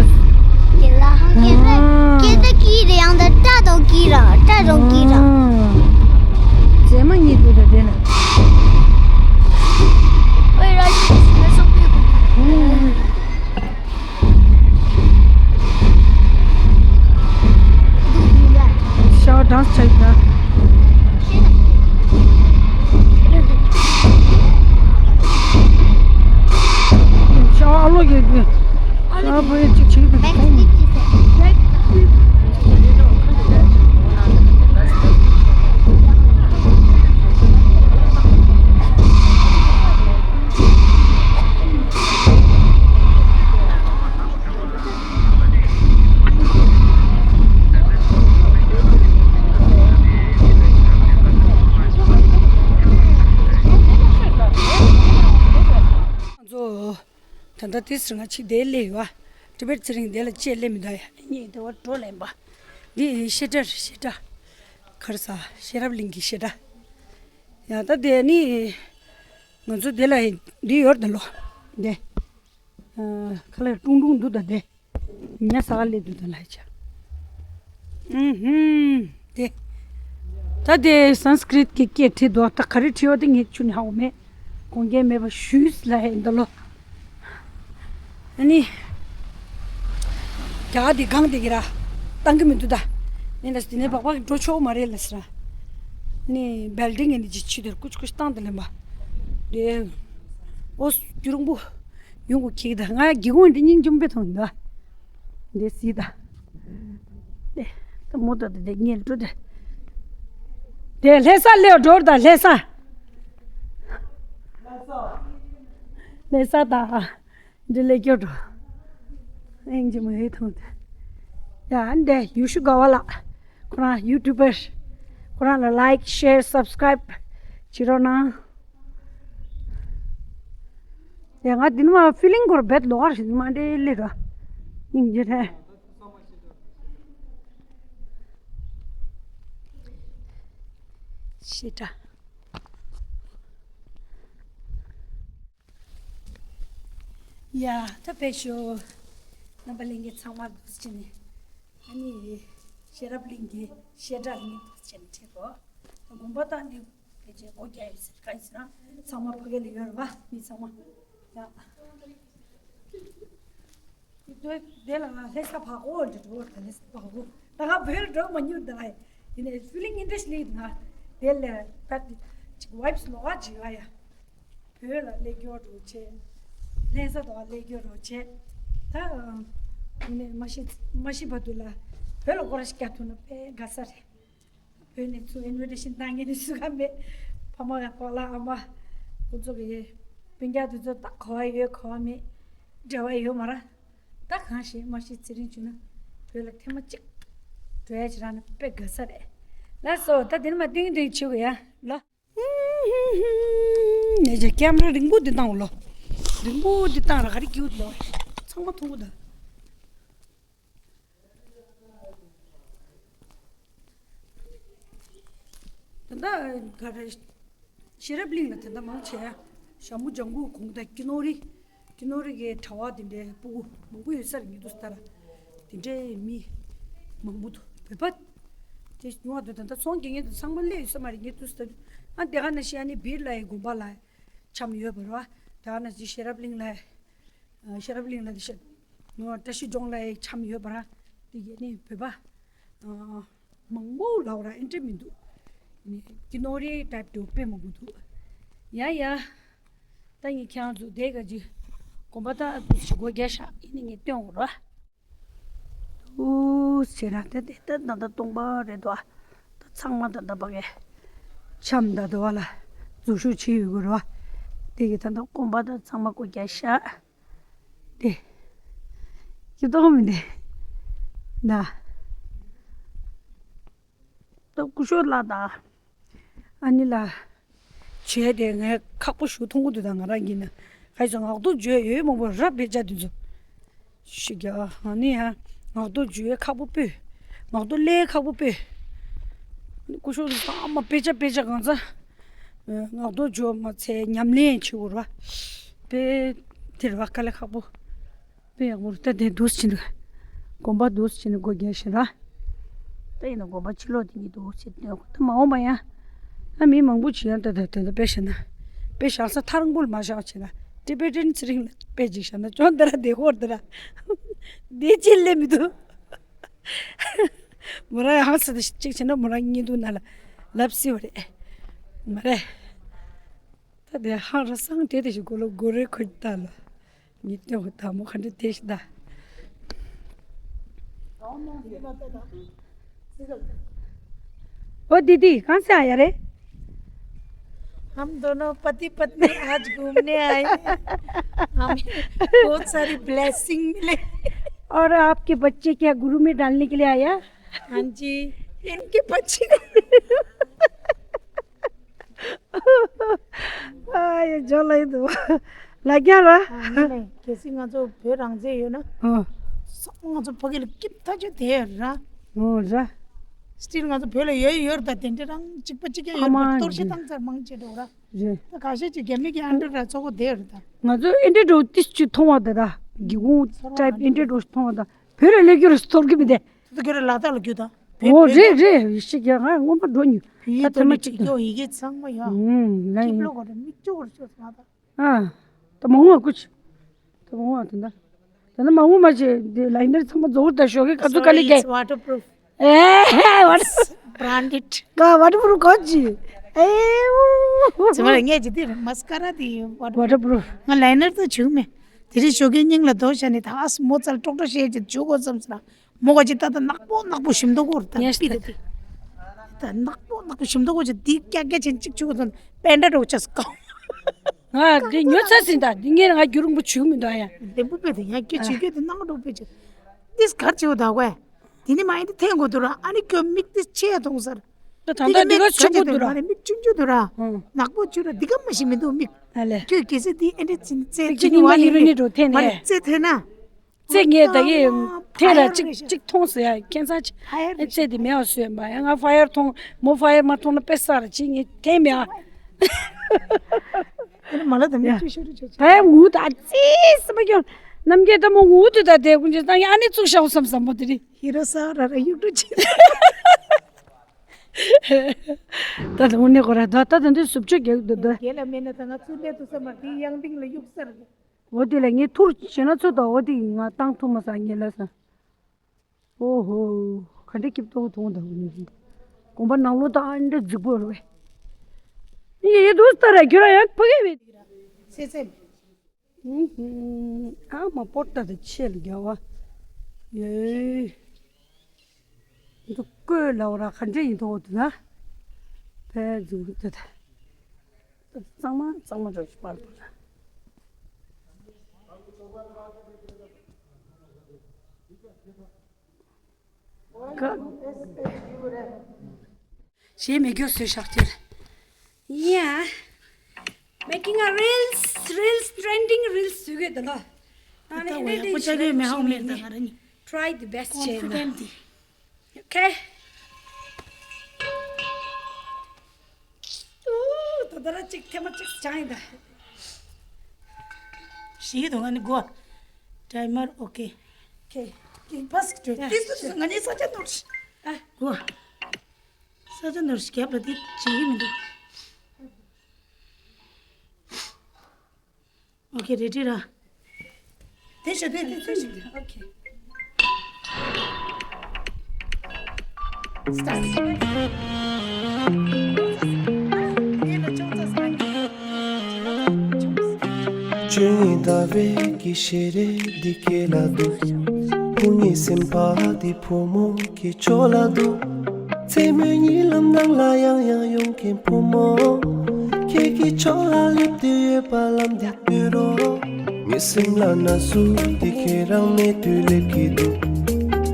ཀྱེ་ལ། ཀྱེ་ད། ཨ། ཀྱེ་ད་སྐྱེ་རེད། ཡང་ད་ད་དང་སྐྱེ་ར། ད་དང་སྐྱེ་ར། ཨ། མཛེས་མ་གཉིས་འདུག་ད་དེ་ན། ཨོའི་ར་ལི་ཞིག་ན་སོག་པོའི་གུ། ཨ། ཤ་བ་ཌན་སི་བྱ་ཡི་ད། ཤ་བ་ཨ་ལོ་གི་གི། ཤ་བ་བོད་ཡིག་ཅིག་བྱེད་ཀྱི་འདུག་ང་ཚོ་ད་ལྟ་དེ་སི་རི་ང་ཆིག་དེ་སླེབས་ཡོད་པ། ཊི་བེཊ་ཚེ་རིང་དེ་ལ་ཅེས་སླེབས་མི་འདུག་ཡ། གཉིས་དེ་བ་འགྲོ་ལེན་པ། འདི་བཤད་གྲྭ་རེད། བཤད་གྲྭ། ག་རེ་ཟ། ཤེས་རབ་གླིང་གི་བཤད་གྲྭ། ཡ་ད་དེ་ནི་ང་ཚོ་དེ་ལ་འདི་ཡོད་ད་ལོ། དེ། ཨ། ཁ་ལག་ཀྲུང་ཀྲུང་འདུག་ད་དེ། ཉ་ས་ག་ལེ་འདུག་ད་ལ་ཆ། ཨུ་ཧུམ། དེ། ད་དེ་སཾ་སྐྲྀཏ་གི་སྐད་བྲིས་འདུག་ད་ག་རེ་བྲིས་པ་དེ་ངས་ཆུ་ནས་ཧ་གོ་མེད། དགོངས་འགལ་མེད་པ་ཞུས་ལ་ཧེ་འདི་ལོ། ཨ་ནི། རྒྱ་གར་དེ་གང་དེ་གི་ར། བཏང་གི་མི་འདུག་ད། ནི་ལ་དེ་ནས་སྦག་སྦག་འགྲོ་ཆོག་མ་རེད་ལ་ཟེར། ནི་བེལ་ཌིང་ངན་གྱི་ཆུ་དེར་ཀུཆ་ཀུཆ་བཏང་དེ་ལེན་པ། དེ། ཨོ་རྒྱུ་རིང་པོ། ཡོང་གི་ཁྱེད་ད་ང་སྒེའུ་ཁུང་འདི་སྙིང་རྗེ་མོ་དཔེ་མཐོང་འདུག་འདི་སྲིད་ད། དེ་ད་མོ་ད་དེ་ངས་འགྲོ་དེ། དེ་ལྷ་ས་ལེའོ་འགྲོ་ད་ལྷ་ས། ལྷ་ས་ད། འདི་ལས་སྐྱོ་འགྲོ། སྙིང་རྗེ་མོ་ཧེ་མཐོང་དེ། ཡ་འདི་ཡུ་ཤུ་ག་བ་ལགས། ཁོ་རང་ཡུ་ཊུབ་པར། ཁོ་རང་ལ་ལའིཀ་ཤེར་སབ་སི་ཀ་རའིབ་བྱེད་རོགས་གནང་། ཡ་ང་འདི་ནི་མ་ཕི་ལིང་སྐོར་བེད་ལོག་ཨར་ཞིག་མ་འདྲེ་ལེ་ར། སྙིང་རྗེ་རེད། ཤེས་ད། ཡ་ད་ཕེབས་ཤོག་རྣམ་པ་ལྷན་རྒྱས་ཚང་མ་འདུག་སེ་བྱས་ནས། ཨ་ནི་ཤེས་རབ་གླིང་གི་བཤད་གྲྭ་ལ་ངས་འདུག་སེ་བྱས་ནས་ཁྲིད་དགོས། དགོན་པ་དང་འདི། ཕལ་ཆེར་སྒོ་རྒྱག་ཡོད་ཟེར་ག་ཡིན་ཟེར་ན། ཚང་མ་ཕ་གི་ལ་ཡོད་རེད་པ། མི་ཚང་མ། ཡ། དེ་དེ་ལ་ལྷ་ས་བར་སྐོར་འདི་འགྲོ་བར་ད་ལྷ་ས་བར་སྐོར། ད་ང་བོད་ལ་འགྲོ་མ་མྱོང་ད་ལ། ཡིན་ནའི་ཕི་ལིང་ཨིན་ཊི་རེ་སི་ཊི་སླེབས་ང་། དེ་ལ་ཕ་ཅིག་ཝའིབ་སི་ལོག་ཨ་ཅིག་ཡོད་ཡ། བོད་ལ་སླེབས་རྒྱུ་འགྲོ་བྱེད། ལྷ་ས་དང་སླེབས་རྒྱུ་འགྲོ་བྱེད། ད་ཡིན་ནའི་མ་ཤི་མ་ཤི་བར་དུ་ལ་བོད་ལ་སྐོར་ར་ཞིག་རྒྱག་ཐུབ་ན་དཔེ་དགའ་ས་རེད། བོད་ནས་ཚུར་ཨིན་བི་ཊེ་ཤན་བཏང་མཁན་ནི་སུ་ག་མེད། ཕ་མ་ག་པཱ་ལགས་ཨ་མ། ཁོ་ཚོ་གི་སྤུན་ཀྱག་དེ་ཚོ་ད་གོ་བ་ཡོད་གོ་བ་མེད། འབྲེལ་བ་ཡོད་མ་རེད། ད་གང་ཞིག་མ་ཤི་ཚེ་རིང་བྱུང་ན་བོད་ལ་ཐེངས་མ་གཅིག་འགྲོ་ཡ་ཅིག་རག་ན་དཔེ་དགའ་ས་རེད། ལགས་སོ། ད་དེ་ནས་མ་སྟོན་སྟོན་བྱེད་དགོས་ཡ་ལ། ནས་ཀྱི་ཀེམ་ར་རིང་པོ་འདི་བཏང་ལོ། རིང་པོ་འདི་བཏང་ར་ག་རེ་སྐྱིད་ལོ། ཚང་མ་མཐོང་གི་འདུག་ད་ལྟ་ག་རེ། ཤེས་རབ་གླིང་ལ་ད་ལྟ་མང་ཆེ་ཞྭ་མོ་ལྗང་གུ་གུང་ད་ཀི་ནོར་རི། ཀི་ནོར་རི་གི་གྲྭ་བ་དེ་འདྲའི་སྤུ་གུ་མང་པོ་ཡོད་ས་རེད། ཉི་དུ་སྟ་ར་དེ་འདྲའི་མི་མང་པོ་འདུག་བོད་པ་དེ་ཉུང་བ་འདུག་ད་ལྟ་ཚོང་རྒྱག་མཁན་དེ་ཚང་མ་སླེབས་ཡོད་ས་མ་རེད། ཉི་དུ་སྟ་ཨ་དེ་ག་ནང་བཞིན་ཨ་ནི་སྦིར་ལའི་དགོན་པ་ལ་འཆམ་ཡོད་པ་རེད་བ། དེ་ག་ནང་བཞིན་ཤེས་རབ་གླིང་ལ། ཤེས་རབ་གླིང་ལ་དེ་ཤ་ནོ་བཀྲ་ཤིས་ལྗོངས་ལ་འཆམ་ཡོད་པ་ར། དེ་གས་ནི་བོད་པ་མང་པོ་ལའོ་ར་ཨེ་འདྲ་མི་འདུག་ནི་ཀི་ནོར་རི་ཊའིབ་དུ་དཔེ་མང་པོ་འདུག་ཡ་ཡ། ད་ངས་ཁྱེད་རང་ཚོ་དེ་ག་ཅི་དགོན་པ་ད་དུ་ཞིག་སྒོ་རྒྱག་ཤག་ཡིན་ནི་ངས་སྟོན་འོང་ར། ཨུ་ཟེར་ར་དེ་དེ་ད་ད་ད་སྟོང་པ་རེད་དོ། ད་ཚང་མ་ད་ད་པ་གས་འཆམ་ད་དོ་བ་ལ་འཛུལ་ཞུགས་བྱེད་ཡོད་དགོས་ར་བ། དེ་གི་ད་ད་དགོན་པ་ད་ཚང་མ་སྒོ་རྒྱག་ཤག་དེ། ཀི་ཏོག་མི་འདི། ན། ཏོ་སྐུ་ཞོགས་ལ་ད། ཨ་ནི་ལ། བྱས་ཏེ་ངས་ཁག་པོ་ཞུ་མཐོང་གི་འདུག་ད་ང་རང་གིས་ན། ག་ཡི་ཚོ་ངག་ཐོག་བརྗོད་ཡོད་མང་པོ་རབ་བེད་སྤྱད་དུ་འཛུལ། ཤི་རྒྱ་ཨ་ནི་ཡ། ངག་ཐོག་བརྗོད་ཁག་པོ་སྤོས། ངག་ཐོག་ལས་ཁག་པོ་སྤོས། སྐུ་ཞོགས་ལ་ཚང་མ་དཔེ་ཆ་དཔེ་ཆ་གང་ཚ། ངག་ཐོག་བརྗོད་མ་ཚད་ཉམས་ལེན་བྱེད་དགོས་ར། དཔེ། དེ་ར་བ་དཀའ་ལས་ཁག་པོ། དཔེ་ཡག་པོ་རེད། ད་དེ་འདུག་སེ་བྱས་ནས་དགོན་པ་འདུག་སེ་བྱས་ནས་སྒོ་རྒྱག་བཞག་ར། ད་ཡིན་ན་དགོན་པ་ཕྱི་ལོགས་དེ་གཉིས་འདུག་སེ་བྱས་ནས་ད་མ་འོངས་པ་ཡང་ཨ་མི་མང་པོ་ཅིག་ཡང་ད་ད་དེ་འདྲ་དཔེ་བཞག་ན། དཔེ་བཞག་ས་ཐག་རིང་པོ་ལ་མ་བཞག་བྱས་ན། ཊི་བེ་ཊན་ཚེ་རིང་ལ་དཔེ་ཅིག་བཞག་ན་ཅོང་དེ་ར་དེ་ཧོར་དེ་ར་དེ་ཅི་སླེབས་མི་འདུག་མོ་རང་ཡང་ཧང་སང་དེ་ཅིག་བྱས་ན་མོ་རང་བརྙན་ཐུང་ནང་ལ་ལབ་སྲིད་པ་རེད། མ་རེད། ད་དེ་ཧང་ར་སང་དེ་དེ་ཞིག་གོ་ལོ་གོ་རེ་ཁོ་ད་ལ། ངས་སྟོན་གོ་ད་མོ་ག་འདྲ་དེ་ཞིག་ད། ओ दीदी, कहाँ से आया रे? हम दोनों पति पत्नी आज घूमने आए हैं। हमें बहुत सारी ब्लेसिंग मिले। और आपके बच्चे क्या गुरु में डालने के लिए आया? हाँ जी, इनके बच्चे को। ཨ་ཡ་ཇོ་ལ་ཡི་འདུག་ལ་རྒྱ་ར། ཨ་ནི་ནས་གལ་སྲིད་ང་ཚོ་བོད་རང་བཙན་ཡོད་ན། ཨ། སོག་པོ་ང་ཚོ་ཕ་གི་ལ་སྐྱིད་ཐག་ཆོད་དེ་ཡོད་ར། ཨོ་ར། སི་ཊིལ་ང་ཚོ་བོད་ལ་ཡོད་ཡོད་ར། ད་དེ་འདྲ་རང་གཅིག་པ་གཅིག་རྐྱང་ཡོད་ཨ་མ་པ་གཏོར་བཤིག་བཏང་ཚར་མང་ཆེ་འགྲོ་ར། རེད། ད་ཁ་ཤས་ཅིག་རྒྱ་མི་གི་ཨན་ཌར་ར་ཚོ་གོ་དེ་ཡོད་ར་ད། ང་ཚོ་ཨེ་འདྲ་འགྲོ་ཏིས་ཅིག་མཐོང་བ་ད་ད་སྒེའུ་ཁུང་ཊའིབ་ཨེ་འདྲ་འགྲོ་མཐོང་བ་ད་བོད་ལ་སླེབས་རྒྱུ་ར་གཏོར་གི་མི་དེ། ད་ཁྱོད་རང་ལ་དྭགས་ལ་རྒྱུ་དང་། ཨོ་རེད་རེད། ཡེ་ཤེས་རྒྱལ་ང་སྔོན་མ་འགྲོ་མྱོང་། བོད་ཡིག་ད་ཐེངས་མ་ཐོན་གཅིག་ནས་ཡོད་ཡི་གེ་ཚང་མ་ཡོད། ཨུམ་ལན་ཁྱིམ་ཡིན། ལོ་གོ་རེ་མིག་ཅོག་རེ་ཤོག་ང་ད། ཨ། ད་མ་འོངས་པ་སྐུ་མཁྱེན། ད་མ་འོངས་པ་དེ་འདྲ། ད་ནི་མ་འོངས་པ་ཅེ་དེ་ལ་ཡིན་ན་ཚང་མ་རྫོགས་ད་ཤོག་གི་ཀ་ཚུ་ཀ་ལི་Sorry, ཀེ། It's waterproof. ཨེ་ཧེ་ཝ་ཊི། Branded. ཀ་ཝ་ཊར་པུ་རུབ་གོ་ཅི། ཨེ་ཚང་མ་ལ་ངས་ཅི་དེ་མ་སི་ཀ་ར་དེ་ཝ་ཊར་པུ་རུབ། ང་ལའི་ནར་ད་བྱུག་མེད། དེ་རིང་ཞོགས་ཀས་སྙིང་ལ་རྡོ་བཞག་ནས་ད་ཨ་སི་མོ་ཙལ་ཀྲོག་ཀྲོག་བཤད་ཅིག་བྱུག་དགོས་བསམ་ཟེར། མོ་ག་ཅིག་ད་ད་ནག་པོ་ནག་པོ་ཞིམ་མདོག་གོ་ར་ད་ཡེ་ཤི་པི་ད་དེ། ད་ནག་པོ་ནག་པོ་ཞིམ་མདོག་གོ་ཅིག་དེ་ཀྱག་ཀྱག་ཆེན་གཅིག་བྱུག་དགོས་བསམ་པན་ཌ་འདྲ་བོ་ཆགས་སོང་། ང་འདི་ཉོ་ཚར་ཟིན་ད་འདི་ངས་ང་རྒྱུ་རིང་པོ་བྱུག་མི་འདུག་ཡ། ལྡེམ་པོ་པས་དེ་ཡང་སྐྱོ་བྱེད་སྐྱོ་དེ་ནང་འགྲོ་པས་ཆེ། ཏིས་གར་བྱེད་དགོས་ད་གོ་ཡ། དེ་ནི་མ་ཡིན་དེ་འཐེན་དགོས་འདུག་ར། ཨ་ནི་ཁྱོད་མིག་དེ་ཆེ་ཡ་མཐོང་ས་ར། ད་ད་ལྟ་འདི་ག་ཆུང་པོ་འདུག་ར། མ་རེད་མིག་ཆུང་ཆུང་འདུག་ར། ཨང་། ནག་པོ་ཆུ་ར་འདི་ག་མ་ཞིག་མི་འདུག་མིག་ཨ་ལེ། ཁྱོད་གལ་སྲིད་འདི་ཨེ་འདྲ་ཅིན་རྩེ་མིག་ཆུ་ཅིན་གཉིས་མ་ཡིན་ནི་རུ་ནི་འགྲོ་འཐེན་མ་རེད་ནས། རྩེ་འཐེན་ན། རྩེ་ངས་ད་གི་འཐེན་ར་ཕ་ཡར་གཅིག་རེད་ཤག་གཅིག་མཐོང་ཟེར་ཡ་ཁྱད་མཚར་ཆེ། ཕ་ཡར་ཨེ་རེད་རྩེ་ཤག་དེ་མེད་བ་སུས་མ་ཡ་ང་ཕ་ཡར་མཐོང་མོ་ཕ་ཡར་མ་མཐོང་ན་དཔེ་ས་ར་ཅིག་ངས་འཐེན་མེད་ཨ། ཨེ་མ་ལ་ད་མིག་ཆུ་ཤོར་ཆོག་ཆོག་ཕ་ཡར་ངུ་ད་རྩེ་སི་མ་ཀྱང་རྣམ་རྒྱལ་ད་མོ་ངུ་དུ་ད་དེ་ཀུན་ཅི་ད་ངས་ཨ་ནི་བཙུགས་ཤག་བསམ་བསམ་པོ་དེ་རེད། ཧི་རོ་ས་ར་ར་གཡུག་འགྲོ་ཆེ། ད་དུང་ནི་གོ་ར་ད་ད་དུང་འདི་སུབ་ཆོས་རྒྱག་འདུག་ད། རྒྱལ་ལ་མེད་ན་ད་ང་ཚུར་སླེབས་ཐུབ་ས་མ་རེད། དེའི་ཡང་སྟེང་ལ་གཡུག་ས་རེད། འོ་དེ་ལ་ངས་ཐུར་བྱས་ན་ཚོད་ད་འོ་དེ་ང་བཏང་ཐུབ་མ་ས་ངས་ལ་ས། ཨོ་ཧོ། ག་འདྲ་སྐྱིབ་ཏོ་མཐོང་ད་འོ་ནི། དགོན་པ་ནང་ལོགས་ད་ཨ་འདྲ་རྫིག་པོ་རེད་པས། ཡེ་ཡེ་དུས་ལྟར་ར་ཁྱོད་རང་ཡང་ཕ་གི་བས། སེ་སེ། ཨ་མ་པོར་ཏ་དེ་ཆེ་ལ་རྒྱ་བ། ཡེ། འདི་བཀོད་ལ་བ་ར་ག་འདྲ་ཡིན་མདོག་འདུག་ན། ཕལ་འཛུགས་འདི་ད། གཙང་མ་གཙང་མ་འགྲོ་ཞིག་པར་པར། ཀ་ཞེས་མེད་རྒྱུ་བཟོས་ཤག་ཅེར། Yeah. Making a reels, reels, trending reels བཟོས་གི་འདུག་ལོ། ད་ནི་ད་འོ་ཡག་པོ་ཆགས་ཀྱི་མེད་ཧང་མེད་ད་ང་ར་ནི། Try the best ཅེས་ན། Confident་དེ། Okay. ཨུ། ད་ད་ར་གཅིག་ཐེངས་མ་གཅིག་སྦྱངས་ཡིན་ད། ཞིག་གི་དོན་ང་ནི་གོ། Timer okay. Okay. ཀིག་པ་སི་ཀི་ཏོ། ཡ། ཏིས་ཏུ་ཏུ་ང་ནི་ས་ཆ་ནོར་ཤི། ཨ། གོ། ས་ཆ་ནོར་ཤི་རྒྱབ་ལ་དེ་བྱེད་ཀྱི་མི་འདུག Okay, ready ར། དེ་ཤོད་དེ་དེ་དེ་ཤོད། Okay. Start. བཅུ་གཉིས་ཟླ་བའི་གི་ཞལ་རས་འདི་སྐེ་ལ་འདུག་བུ་གཉིས་སེམས་པ་འདི་བུ་མོ་གི་ཕྱོགས་ལ་འདུག་མཚན་མོའི་གཉིད་ལམ་ནང་ལ་ཡང་ཡང་ཡོང་མཁན་བུ་མོ། ཁྱེད་ཀྱི་ཕྱོགས་ལ་སླེབས་དུས་ཡོད་པ་ལམ་འདི་སྟོན་རོགས། ངའི་སེམས་ལ་ན་ཟུག་འདི་ཁྱེད་རང་མེད་དུས་སླེབས་ཀྱི་འདུག་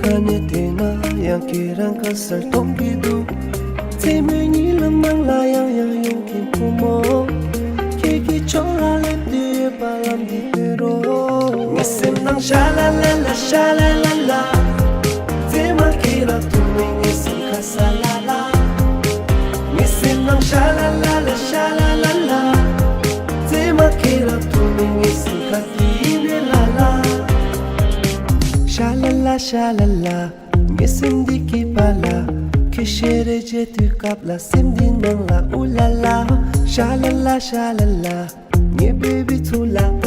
ག་ནས་བལྟས་ན་ཡང་ཁྱེད་རང་ག་སར་མཐོང་གི་འདུག་མཚན་མོའི་གཉིད་ལམ་ནང་ལ་ཡང་ཡང་ཡོང་མཁན་བུ་མོ། ཁྱེད་ཀྱི་ཕྱོགས་ལ་སླེབས་དུས་ཡོད་པ་ལམ་འདི་སྟོན་རོགས། ངའི་སེམས་ནང་ཤ་ལ་ལ་ལ་ཤ་ལ་ལ་ལ། མཚན་མ་ཁྱེད་ལ་ཐུག་ནས་ངའི་སེམས་ཁ་ས་ལ་ལ། ངའི་སེམས་ནང་ཤ་ལ་ལ་ལ་ཤ་ལ་ལ་ལ། མཚན་མ་ཁྱེད་ལ་ཐུག་ནས་ངའི་སེམས་ཁ་དེ་ཡིན་ནས་ལ་ལ། སེམས་འདི་སྐྱིད་པ་ལ། ཁྱོད་ཞལ་རས་མཇལ་དུས་སྐབས་ལ། སེམས་འདི་ནང་ལ་ཨུ་ལ་ལ། ཤ་ལ་ལ་ཤ་ལ་ལ། ངའི་བེ་བི་ཚུར་ལ་ལྟ།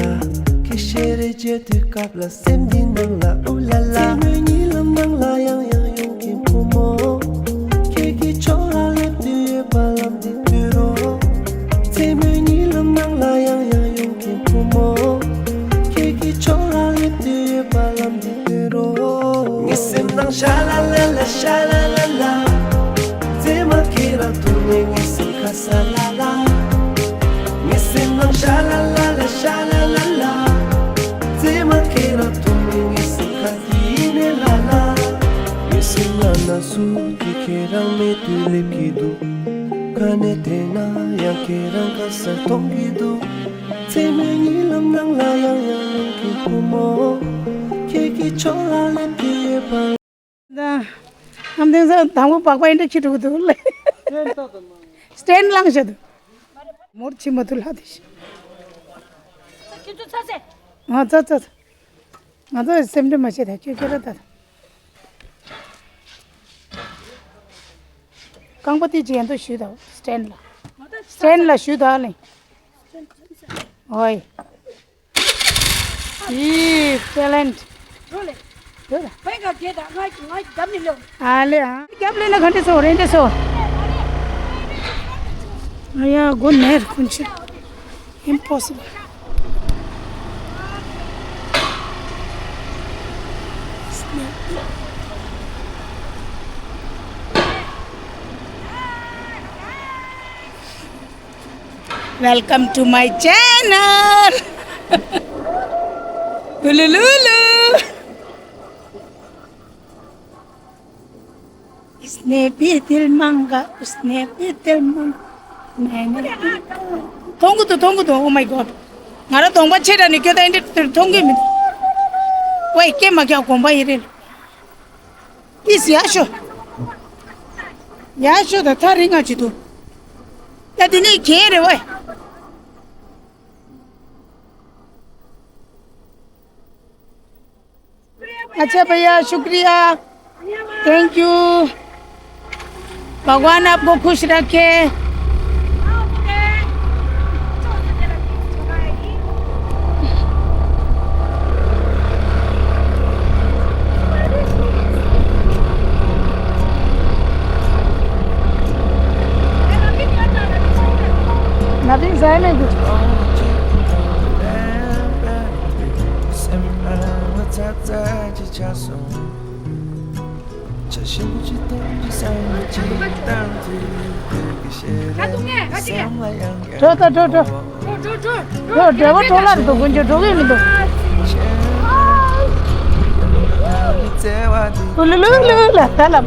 ཁྱོད་ཞལ་རས་མཇལ་དུས་སྐབས་ལ། སེམས་འདི་ནང་ལ་ཨུ་ལ་ལ། མཚན་མོའི་གཉིད་ལམ་ནང་ལ་ཡང་ཡང་ཡོང་གི་བུ་མོ། ཁྱེད་ཀྱི་ཕྱོགས་ལ་སླེབས་དུས་ཡོད་པ་ལམ་འདི་བསྟོད་རོགས། མཚན་མོའི་གཉིད་ལམ་ནང་ལ་ཡང་ཡང་ཡོང་གི་བུ་མོ། ཁྱེད་ཀྱི་ཕྱོགས་ལ་སླེབས་དུས་ཡོད་པ་ལམ་འདི་བསྟོད་རོགས། ངའི་སེམས་ནང་ཤ་ལ་ལ་ལ་ཤ་ལ་ལ་ལ། མཚན་མོ་ཁྱེད་རང་ཐུག་ནས་ངའི་སེམས་ཁ་ས་ལ་ལ། ངའི་སེམས་ནང་ཤ་ལ་ལ་ལ་ཤ་ལ་ལ་ལ། མཚན་མོ་ཁྱེད་རང་ཐུག་ནས་ངའི་སེམས་ཁ་དེ་ཡིན་ནས་ལ་ལ། ངའི་སེམས་ལ་ན་ཟུག་གིས་ཁྱེད་རང་མེད་དུས་སླེབས་ཀྱི་འདུག་ག་ནས་བལྟས་ན་ཡང་ཁྱེད་རང་ཁ་སར་མཐོང་གི་འདུག་མཚན་མོའི་གཉིད་ལམ་ནང་ལ་ཡང་ཡང་ཡོང་གི་བུ་མོ། ཁྱེད་ཀྱི་ཕྱོགས་ལ་སླེབས་ཀྱི་ཡོད་པ། ད། ཨམ་དེང་སང་དང་པོ་སྦག་སྦག་ཨིན་དྲ་ཁྱི་འགྲོ་གི་འདུག་ལེ། སི་ཊེན་ཌི་བླངས་བཞག་འདུག་མོར་ཕྱིན་མ་ཐུབ་ལྷ་དེ་ཤི། ཁྱེད་ཚོ་ཚ་ཚེ། ང་ཚ་ཚ་ཚ། ང་ཚོ་སེམས་ཁྲལ་མ་བྱེད་ད་ཁྱོད་ཁྱོད་ར་ད། རྐང་པ་དེ་ཅི་ཡན་དུ་ཞུས་དང་སི་ཊེན་ཌི་ལ། སི་ཊེན་ཌི་ལ་ཞུས་དང་ལེ། ཨོའི། ཡི་ཊེ་ལེན་ཊི། འགྲོ་ལེ། འགྲོ་ལེ། ཕན་ག་གེ་ད་ང་ང་རྒྱབ་ནི་ལོ། ཨ་ལེ་ཨ། རྒྱབ་ལེ་ན་ག་འདྲ་སོ་རེ་འདྲ་སོ། ཨ་ཡ་གོ་ནེར་ཁུན་ཆེ། Impossible. Welcome to my channel. Ulululu. इसने भी दिल मांगा, उसने भी दिल मांगा, मैंने भी दिल मांगा. མཐོང་གི་འདུག་མཐོང་གི་འདུག Oh my God. ང་རང་གདོང་པ་ཆེ་དྲགས་ནས་སྐྱོ་ད་འདི་མཐོང་གི་མི་འདུག་ཝེ་སྐད་མ་རྒྱག་དགོངས་པ་ཡིན་རེད། ཨིས་ཡག་ཤོས། ཡག་ཤོས་ད་ཐག་རིང་ང་ཅི་འདུག་ད་དེ་ནས་གྱེན་རེད་ཝེ། अच्छा भैया शुक्रिया। Thank you। भगवान आपको खुश रखे। Nothing is silent. འགྲོ་ད་འགྲོ་འགྲོ། འགྲོ་འགྲོ་འགྲོ། འགྲོ་འདྲ་བོ་འགྲོ་ལར་འདུག་དཀོན་མཆོག་འགྲོ་གི་མི་འདུག་ཨུ་ལུ་ལུ་ལུ་ལ་ད་ལམ།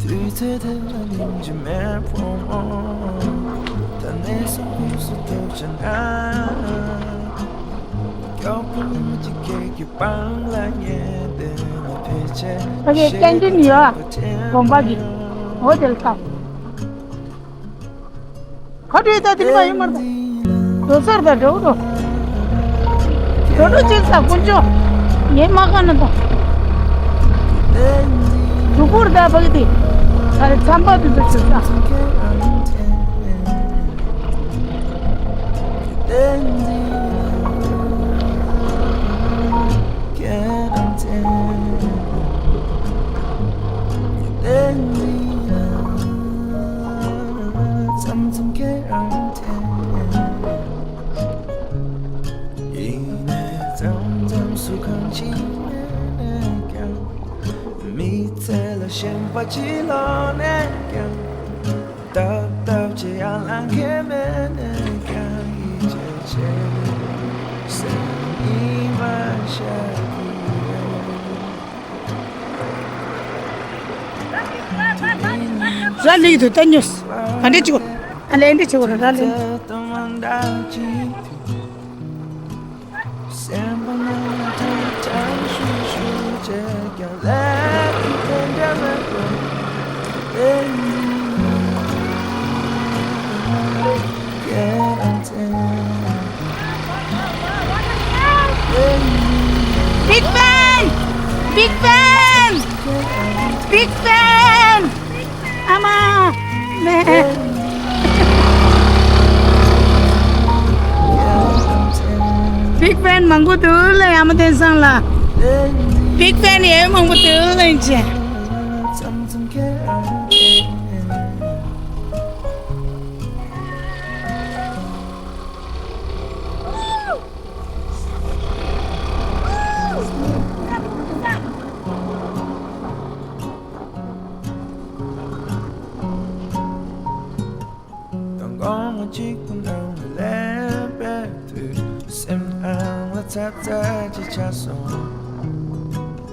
དུས་ཚོད་དེ་ལ་སྙིང་རྗེ་མེད་བུ་མོ། ད་ནས་སུ་སུ་ཐུག་ཆ་ན། མགྱོགས་པོ་མི་གཅིག་གེ་གི་པང་ལ་ཉལ་ཏེ་ནི་ཕལ་ཆེར་ཨ་ཀེ་ཀེན་ཊིན་ཡོད་ཨ། དགོན་པ་གི་འོ་དེ་ལ་ཁ། ཁ་བྲིས་ད་དེ་མ་ཡིན་མར་ད། འགྲོ་སར་ད་འགྲོ་འགྲོ། འགྲོ་འགྲོ་ཅིག་ས་དཀོན་མཆོག་ངའི་མ་ཁ་ན་ད། དུ་ཁུར་ད་བག་དེ། ད་རེ་ཚམ་པ་དུ་དུ་ཅིག་ས། མཚམས་མཚམས་ཁྱེད་རང་དྲན། ཡིན་ནའི་མཚམས་མཚམས་སུ་གང་ཅི་མེད་ནས་ཀྱང་། མི་ཚེ་ལ་ཞེན་པ་ཅི་ལོག་ནས་ཀྱང་། སྟབས་སྟབས་ཀྱིས་ཡར་ལངས་མཁན་མེད་ནས་ཀྱང་། ཡིད་ཆེས་བྱེད་སེམས་ཉི་མ་ཤར་གྱི་ཡོད། ར་ལིག་དུ་ལྟ་ཉོས། ག་འདྲས་བྱེད་དགོས། ཨ་ལས་འདྲས་བྱེད་དགོས་ར་ལིག Big fan! Big fan! Big fan! ཨ་མ། མེ། Big fan མང་པོ་འདུག་ལ་ཡ་མ་བསྟན་སང་ལ། Big fan ཡེ་མང་པོ་འདུག་ལ་ཡིན་ཅེ། དང་དགོང་མོ་གཅིག་པུ་ནང་ལ་སླེབས་པའི་དུས། སེམས་ནང་ལ་ཚ་ཚ་ཅིག་ཆགས་སོང་།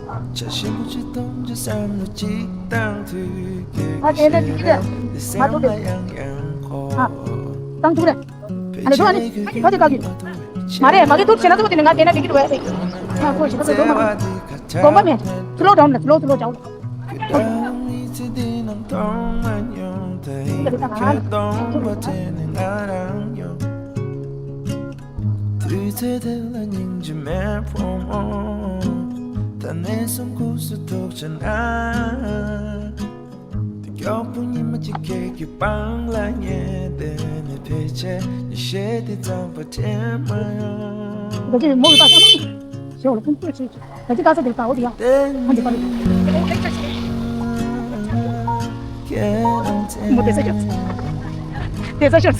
བྱ་ཞིམ་པོ་ཅིག་འཐུང་བྱེད་བསམ་བློ་ཅིག་བཏང་དུས། ཨ་དེ་ན་འགྲིག་གི་རེད། འདི་སེམས་ལ་ཡང་ཡང་འཁོར། ཨ་བཏང་ཐུབ་རེད། ཨ་ནི་ཐུབ་ཨ་ནི་ཁ་ཅིག་བཀག་གི། མ་རེད་མ་གི་ཐུབ་བྱས་ན་ཐུབ་དེ་ནི་ང་དེ་ན་འགྲིག་གི་འདུག་ཨ། ཨ་ཁོ་ཞིག་ཐུབ་ཐུབ་མ་རེད། དགོངས་པ་མེད། slow down ལ་slow slow བྱའོ། དུས་ཚོད་དེ་ལ་སྙིང་རྗེ་མེད་ཕོ་མོ། ད་ནས་བཟུང་ཁུག་སུ་ཐུག་ཆ་ན། དེ་མགྱོགས་པོ་ཉི་མ་གཅིག་ཁྱེད་ཀྱི་པང་ལ་ཉལ་ཏེ་ནས་ཕལ་ཆེར་ཉི་ཤེལ་དེ་ཙམ་པ་དྲན་མ་ཡོང་། ད་ཅི་མོ་ཡི་ད་ས་མ་ཞེས་པ་ལ་ཕུང་པོ་ཆེ་ཆེ། ད་ཅི་ད་ས་དེ་ལྟ་བུ་དེ་ཡ། ཧ་འདི་པ་རེད། མོ་དེ་ས་ཤོར། དེ་ས་ཤོར།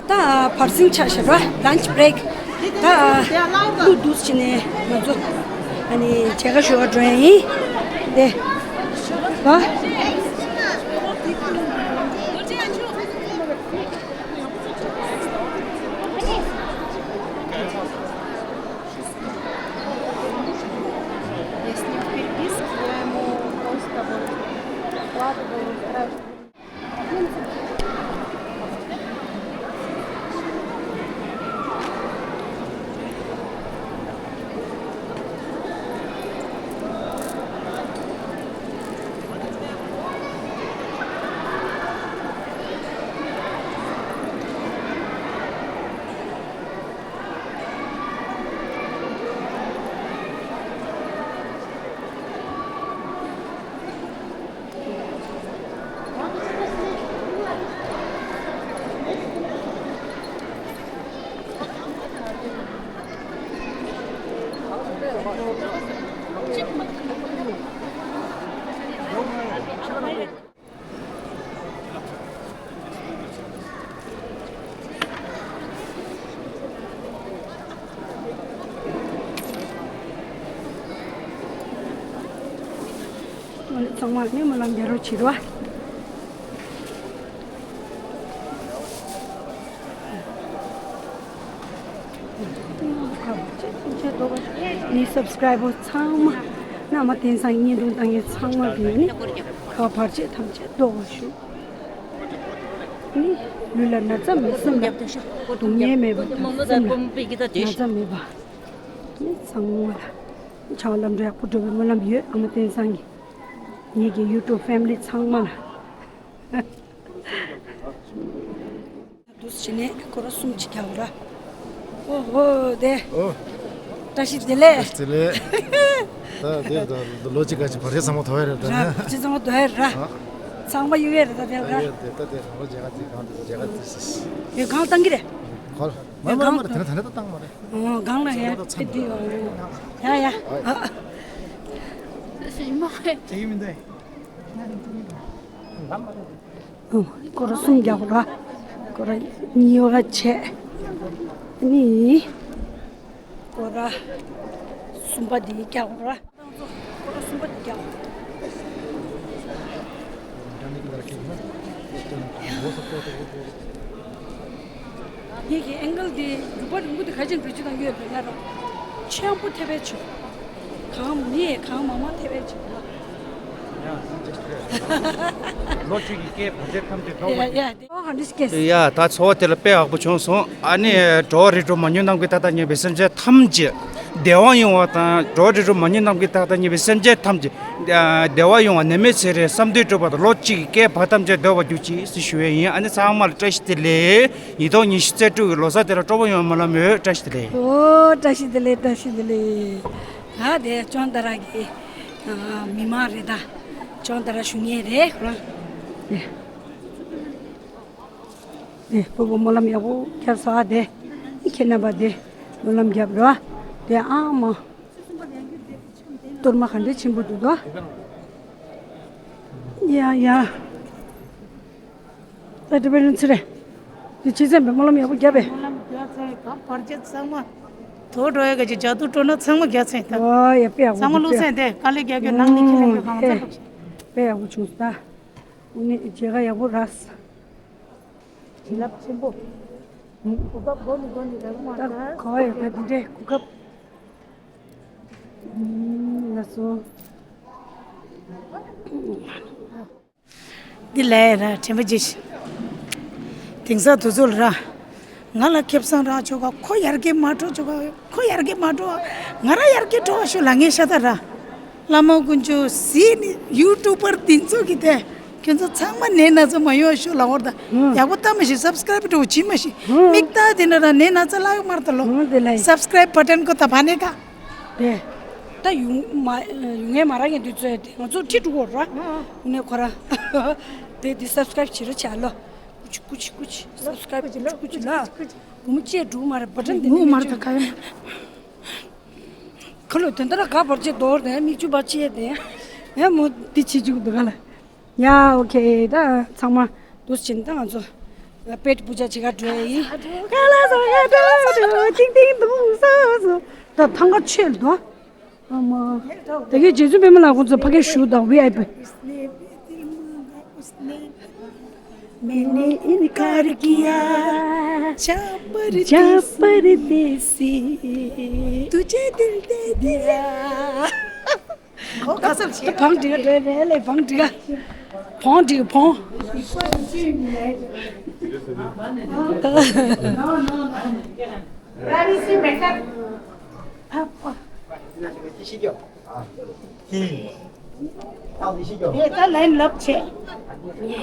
ད་བར་སྲིང་ཆགས་ཤག་ར། lunch break། ད་ལུག་འདུག་ཕྱིན་ནས་ང་ཚོ་ཨ་ནི་མཇལ་ཁ་ཞུ་བར་འགྲོ་ཡ་ཡིན། དེ་བ། Если в переписке я ему просто вот выкладываю страшно. ཚང་མ་ནི་སྨོན་ལམ་རྒྱག་རོགས་བྱེད་རོགས། ནི་subscriber ཚང་མ་ནི་ཨ་མ་བསྟན་སང་བརྙན་ཐུང་བཏང་མཁན་ཚང་མ་གི་ནི་ཁ་བར་ཆད་ཐམས་ཅད་ཟློག་པར་ཤོག་ནི་ལུས་ལ་ན་ཚ་མེད། སེམས་ལ་སྡུག་བསྔལ་མེད་པ་དང་། སེམས་ལ་ན་ཚ་མེད་པ་ནི་ཚང་མ་ལ་ཕྱག་ལམ་འགྲོ་ཡག་པོ་འགྲོ་བའི་སྨོན་ལམ་ཡོད། ཨ་མ་བསྟན་སང་གི་ངེད་ཀྱི་YouTube family ཚང་མ་ལ། འདུག་སེ་བྱས་ནས་སྐོར་ར་གསུམ་ཅིག་རྒྱག་ར། ཨོ་ཧོ་དེ། ཨོ། བཀྲ་ཤིས་བདེ་ལེགས། བཀྲ་ཤིས་བདེ་ལེགས། ད་དེ་ད་ལོ་གཅིག་ག་ཅིག་བར་ཆད་ཚང་མ་དོར་བ་རེད་ད། ར་བར་ཆད་ཚང་མ་དོར་བ་ར། ཨ། ཚང་མ་གཡུག་ཡས་རེད་ད་དེ་ར། ཡོད་དེ་ད་དེ་རང་ལོ་མཇལ་ཁ་དེ་གང་དེ་མཇལ་ཁ་དེ་སི། ཡོད་གང་བཏང་གི་རེད། གོ་ལ། མ་མ་མ་དེ་ད་ད་ད་བཏང་མ་རེད། ཨོ་གང་ལ་ཡ་ཕེ་དེ་ཡོད། ཡ་ཡ། ཨ། ཨ། ཨ། ཨ། ཨ། ཨ། ཨ། ཨོ། སྐོར་ར་གསུམ་རྒྱག་ར། སྐོར་ར་གཉིས་པ་བྱས། ནི། སྐོར་ར་གསུམ་པ་འདི་རྒྱག་ར། སྐོར་ར་གསུམ་པ་འདི་རྒྱག་ངེད་ཀྱི་ཨེང་གལ་འདི་རུས་པ་རིང་པོ་འདི་ག་ཅན་འགྲོ་རྒྱུ་དང་ཡོད་པས་ན་ར། ཆེན་པོ་ཐེབས་པས་ཆོག་གང་མི་གང་མང་མང་ཐེབས་པས་ཆོག་ལོ་གཅིག་གི་སྐད་བར་ཆད་ཐམས་ཅད་ཟློག་པ་ཡ་ཡ། ཨོ་ཧ་འདྲི་སྐད། ཡ་ད་ཚོར་བ་དེ་ལ་དཔེ་ཡག་པོ་བྱུང་སོང་། ཨ་ནི་འགྲོ་བ་རིགས་དྲུག་མ་ཉོན་རྣམས་ཀྱི་ད་ལྟ་ཉེས་པའི་སེམས་ཅན་ཐམས་ཅད་བདེ་བ་ཡོང་བ་དང་། འགྲོ་བ་རིགས་དྲུག་མ་ཉོན་རྣམས་ཀྱི་ད་ལྟ་ཉེས་པའི་སེམས་ཅན་ཐམས་ཅད་བདེ་བ་ཡོང་བ། ནད་མེད་ཚེ་རིང་བསམ་དོན་འགྲུབ་པ་དང་། ལོ་གཅིག་གི་སྐལ་བ་ཐམས་ཅད་བདེ་བར་གྱུར་ཅིག་ཟེར་ཞུ་ཡས་ཡིན། ཨ་ནི་ཚང་མ་ལ་བཀྲ་ཤིས་བདེ་ལེགས། ཉིས་སྟོང་ཉི་ཤུ་རྩ་དྲུག་གི་ལོ་གསར་དེ་ལ་སྤྲོ་པོ་ཡོང་བ་སྨོན་ལམ་ཡོད། བཀྲ་ཤིས་བདེ་ལེགས། ཨོ་བཀྲ་ཤིས་བདེ་ལེགས། བཀྲ་ཤིས་བདེ་ལེགས། ད་དེ་ཅོན་ཏ་ར་གི་ཨ་མི་མང་རེད། ད་ཅོན་ཏ་ར་ཞུ་མཁན་རེད་ཁོ་རང་། དེ་དེ་སྤོ་བོ་སྨོན་ལམ་ཡག་པོ་བརྒྱབ་སོང་། ཨ་དེ་ཁྱེད་རྣམ་པ་དེ་སྨོན་ལམ་བརྒྱབ་རོགས། དེ་ཨ་མ་གཏོར་མ་ག་འདྲ་ཆེན་པོ་འདུག་དོ། ཡ་ཡ། ད་དེ་བས་ལན་ཚེ་རེད། དེ་ཆེ་ཚན་པའི་སྨོན་ལམ་ཡག་པོ་བརྒྱབ་པས། སྨོན་ལམ་བརྒྱབ་ཚེ་ག་བར་ཆད་ཚང་མ་དོ་འགྲོ་ཡ་ག་ཅིག་ཇ་དུ་སྤྲོ་ན་ཚང་མ་བརྒྱབ་ཚེ་ད། ཨོ་ཡ་དཔེ་ཡག་པོ་ཚང་མ་འདུག་བླུགས་ཚེ་དེ་དཀའ་ལས་རྒྱག་རྒྱུ་ནང་ནས་ཁྱེད་རང་གི་གང་ཚེ་ལུགས་དཔེ་ཡག་པོ་བྱུང་སོང་ད། དངོས་གནས་མཇལ་ཁ་ཡག་པོ་རག་སོང་། བྱིན་རླབས་ཆེན་པོ། གོ་སྐབས་མགོ་ནས་མགོ་ནས་རག་མ་ད་རག་ག་བ་ཡོད་ད་དེ་འདྲའི་གོ་སྐབས། ལགས་སོ། འདི་ལས་ར་དྲན་པ་ཅིག་དེང་སང་དུས་ཚོད་ལ་ར། ང་ལ་ཁེ་བཟང་རག་ཆོག་ག་ཁོ་ཡར་རྒྱས་མ་འགྲོ་ཆོག་ག་ཁོ་ཡར་རྒྱས་མ་འགྲོ་ང་ར་ཡར་རྒྱས་འགྲོ་བ་ཤོག་ལ་ངས་ཤ་ད་ར། བླ་མ་དཀོན་མཆོག་གཟིགས་ནས་ཡུ་ཊུབ་པར་འདི་ཚོ་གི་དེ་ཁྱོད་ཚོ་ཚང་མ་ནད་ན་ཚ་མ་ཡོང་བ་ཤོག་ལ་འོར་ད། ཧུམ། ཡག་པོ་ལྟ་མ་ཤེས་སབ་སི་ཀ་རེབ་འགྲོ་བྱིན་མ་ཤེས་ཧུམ། མིག་ལྟ་དེ་ན་ར་ནད་ན་ཚ་ལ་ཡོད་མར་ད་ལོ། ཧུམ་དེ་ལ་ཡིན། སབ་སི་ཀ་རེབ་བ་ཊན་ཁོ་ད་བ་ནས་ག་དེ། ད་ཡུང་མ་ཡུང་ངའི་མ་རག་ངས་དུས་ཚོད་དེ་ང་ཚོ་ཁྲི་དྲུག་གོ་ར། ཨུ་ནས་ཁོ་ར། དེ་དེ་སབ་སི་ཀ་རེབ་བྱེད་རོགས་བྱ་ལོ། ཀུ་ཅི་ཀུ་ཅི་ཀུ་ཅི་སབ་སི་ཀ་རེབ་ཀུ་ཅི་ཀུ་ཅི་ལ། བུ་མོ་ཅེས་འགྲུག་མ་རེད་བ་ཊན་དེ་ངུ་མ་རེད་ད་ག་ཡོད། ཁ་ལོ་དོན་དག་ག་བར་ཆད་དོར་དེ་མིག་ཆུ་བར་ཆད་དེ། ཡ་མོ་འདི་བྱེད་བཅུག་འདུག་ག་ལ། ཡ་ཨོ་ཁེ་ད་ཚང་མ་འདུག་ཕྱིན་ད་ང་ཚོ་པེཊ་པུ་ཇ་བྱེད་ག་འགྲོ་ཡ་ཡིན། ཁ་ལ་ས་ཁ་ཏུ་ཏུ་ཏིང་ཏིང་ཏུང་སོ་སོ། ད་ཐང་ག་ཆེ་ལ་དོ། ཨ་མ། ད་གི་རྗེ་བཙུན་པད་མ་ལགས་ཁོང་ཚོ་ཕ་གིར་བཞུགས་དང་བི་ཨའི་པི། मैंने इनकार किया जा परदेसी तुझे दिल दे दिया ཁོ་ཁ་སང་ད་བང་སྒྲིག་རེད་རེད་ལས་བང་སྒྲིག་བང་སྒྲིག་བང་Where is the makeup? དེ་ལྟ་ལན་ལབ་བྱས།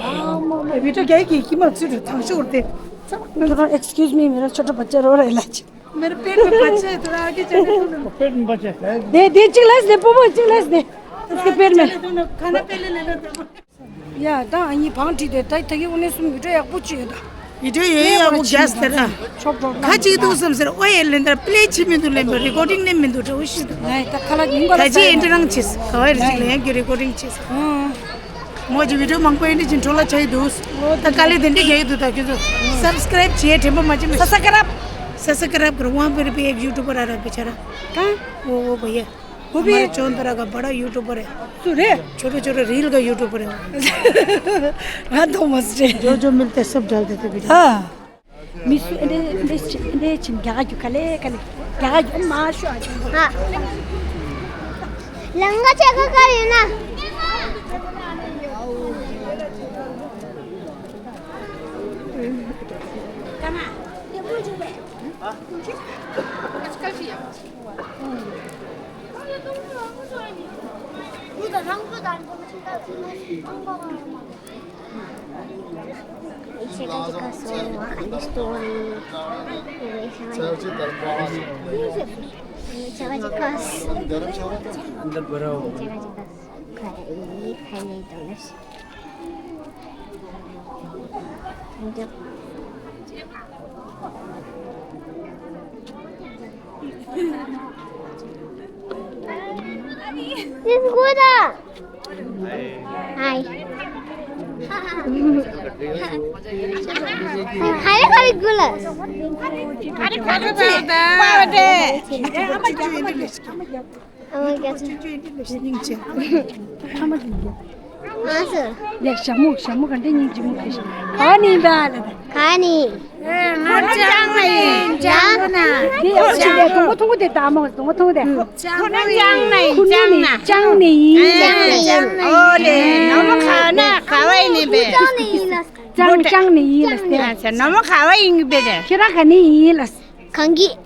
ཨ་མ་མ་བི་ཏྲོ་རྒྱལ་གྱི་ཁྱི་མ་ཚུད་དུ་ཐང་ཤོར་ཏེ། ཚང་མ་ཐོ་རང་ཨེག་སི་ཀིའུ་སི་མི་མེ་ར་ཆོ་ཏོ་བ་ཅ་རོ་རེ་ལ་ཅི། མེ་ར་པེ་ཏི་བ་ཅ་དུ་ར་གི་ཅ་གི་ཏུ་ནི། पेट में बचे। दे दे चिक लाइस दे पोपो चिक लाइस दे। उसके पेट में। खाना पहले लेना था। ཡ་ད་ཨ་ནི་བང་ཁྲིད་དེ་ད་ད་གི་འོ་ནས་སུམ་བི་ཌིའོ་ཡག་པོ་བྱས་ཡོད་ད། བི་ཌིའོ་ཡོད་ཡག་པོ་རྒྱག་ཟེར་ན། ཆོག་ཆོག་ཁ་ཅིག་འདུག་བསམ་ཟེར་ཨོ་ཡེ་ལེན་ད་པི་ལེ་བྱེད་མི་འདུག་ལེན་པ་རེ་ཀོར་ཌིང་ནས་མི་འདུག་འདྲ་བོ་ཞིག་འདུག་ད་ཁ་ལག་ཉིན་པ་ད་ཅི་ཨེ་འདྲ་རང་བྱེད་ག་བ་རེ་ཅིག་ལེན་གི་རེ་ཀོར་ཌིང་བྱེད་ཨ། མོ་ཅི་བི་ཌིའོ་མང་པོ་ཨེ་འདྲ་ཅིག་འགྲོ་ལ་ཆ་ཡི་འདུག་ད་དཀའ་ལས་དེ་འདྲ་རྒྱག་ཡི་འདུག་ད་ཁྱོད་ཚོ་སབ་སི་ཀ་རེབ་བྱེད་དྲན་པ་མ་བྱེད་མ་ཤེས། སབ་སི་ཀ་རེབ་སབ་སི་ཀ་རེབ་གི་རེ་ཝང་པེ་རི་པེ་ཡེབ་ཡུ་ཊུབ་པ་ར་ར་པེ་ཆ་ར། ད་ཨོ་ཨོ་བ་ཡེ། वो भी हमारे चौंतरा का बड़ा यूट्यूबर है। तू रे? छोटे छोटे रील का यूट्यूबर है। हाँ तो मस्त है। जो जो मिलते सब डाल देते वीडियो। हाँ। मिसु एंडे एंडे एंडे चिन क्या जो कले कले क्या जो माशु आ। हाँ। लंगा चेक करियो ना। कमा। ये बोल जो बे। This is good. Hi. Hi, hi, good. Oh my God. སྙིང་རྗེ། ཨ་སི། ཡ་ཞྭ་མོ་ཞྭ་མོ་ག་འདྲ་སྙིང་རྗེ་མོ་ག་ཞྭ་ག་ནི་ཡིན་པ་ལ། ག་ནི། ཨེ་ང་ཅང་ན་ཡིན་ཅང་ན། དེ་ཡག་པོ་བྱུང་བས་དུང་པོ་ཐུང་པོ་དེ་དག་མོ་དུང་པོ་ཐུང་པོ་དེ། ཁོ་ན་ཅང་ན་ཡིན་ཅང་ན། ཅང་ནི་ཡིན། ཨོ་ལེ་ནོ་མོ་ག་ན་ག་བ་ཡིན་ནི་པེ། ཅང་ནི་ཡིན་ལ། ཅང་ཅང་ནི་ཡིན་ལ་སྟེ། ཨ་ནོ་མོ་ག་བ་ཡིན་པེ་དེ། ཁྱེད་རང་ག་ནི་ཡིན་ལ། གངས་སྐྱིད།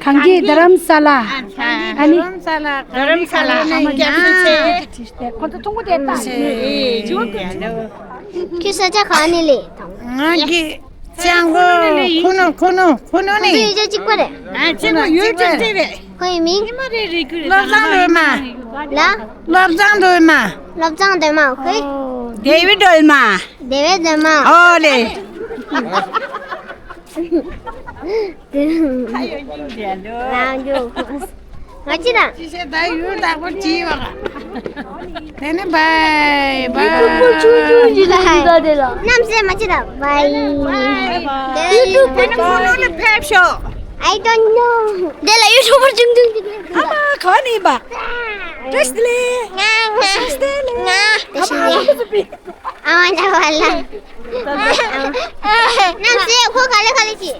གངས་སྐྱིད་རྡ་རམ་ས་ལ། ཨ་ནི། རྡ་རམ་ས་ལ། རྡ་རམ་ས་ལ་ཧ་མ་རྒྱ་མཚོ་ཆེ། ཁོ་ཚོ་ཐུང་པོ་དེ་ལྟ། ཁྱོད་ས་ཆ་ག་ནས་ལེ། ང་གི་ཅང་གོ་ཁོ་ནོ་ཁོ་ནོ་ཁོ་ནོ་ནི། ཁོ་ཚོ་ཡུལ་ཆ་གཅིག་པ་རེད། ཨ་གཅིག་པ་ཡུལ་གཅིག་པ་རེད། ཁོའི་མིང་། བློ་བཟང་སྒྲོལ་མ། ལ། བློ་བཟང་སྒྲོལ་མ། བློ་བཟང་སྒྲོལ་མ། ཁོའི། དེ་བི་སྒྲོལ་མ། དེ་བི་སྒྲོལ་མ། ཨོ་ལེ། རང་འཇུག་ང་ཅི་དང་། ཅི་བྱེད། ད་ཡུལ་བདག་པོ་བྱིས་པ། དེ་ནི་བའི་བའི། ཡུ་ཊུབ་པར་ཆུང་ཆུང་ཅིག་ལ་ཡིན་ད་དེ་ལ། རྣམ་སྲས་མ་ཅི་དང་། བའི། ཡུ་ཊུབ་པར་ཆུང་ཆུང་ཅིག་ལ་ཕེབས་ཤོག I don't know. དེ་ལ་ཡུ་ཊུབ་པར་ཆུང་ཆུང་ཅིག་ལ། ཨ་མ་ག་ནས་པ། བཀྲ་ཤིས་བདེ་ལེགས། ང་ང་བཀྲ་ཤིས་བདེ་ལེགས། ང་བཀྲ་ཤིས་བདེ་ལེགས། ཨ་མ་ལ་བ་ལ། རྣམ་སྲས་ཁོ་ག་ལེ་ག་ལེ་ཅི།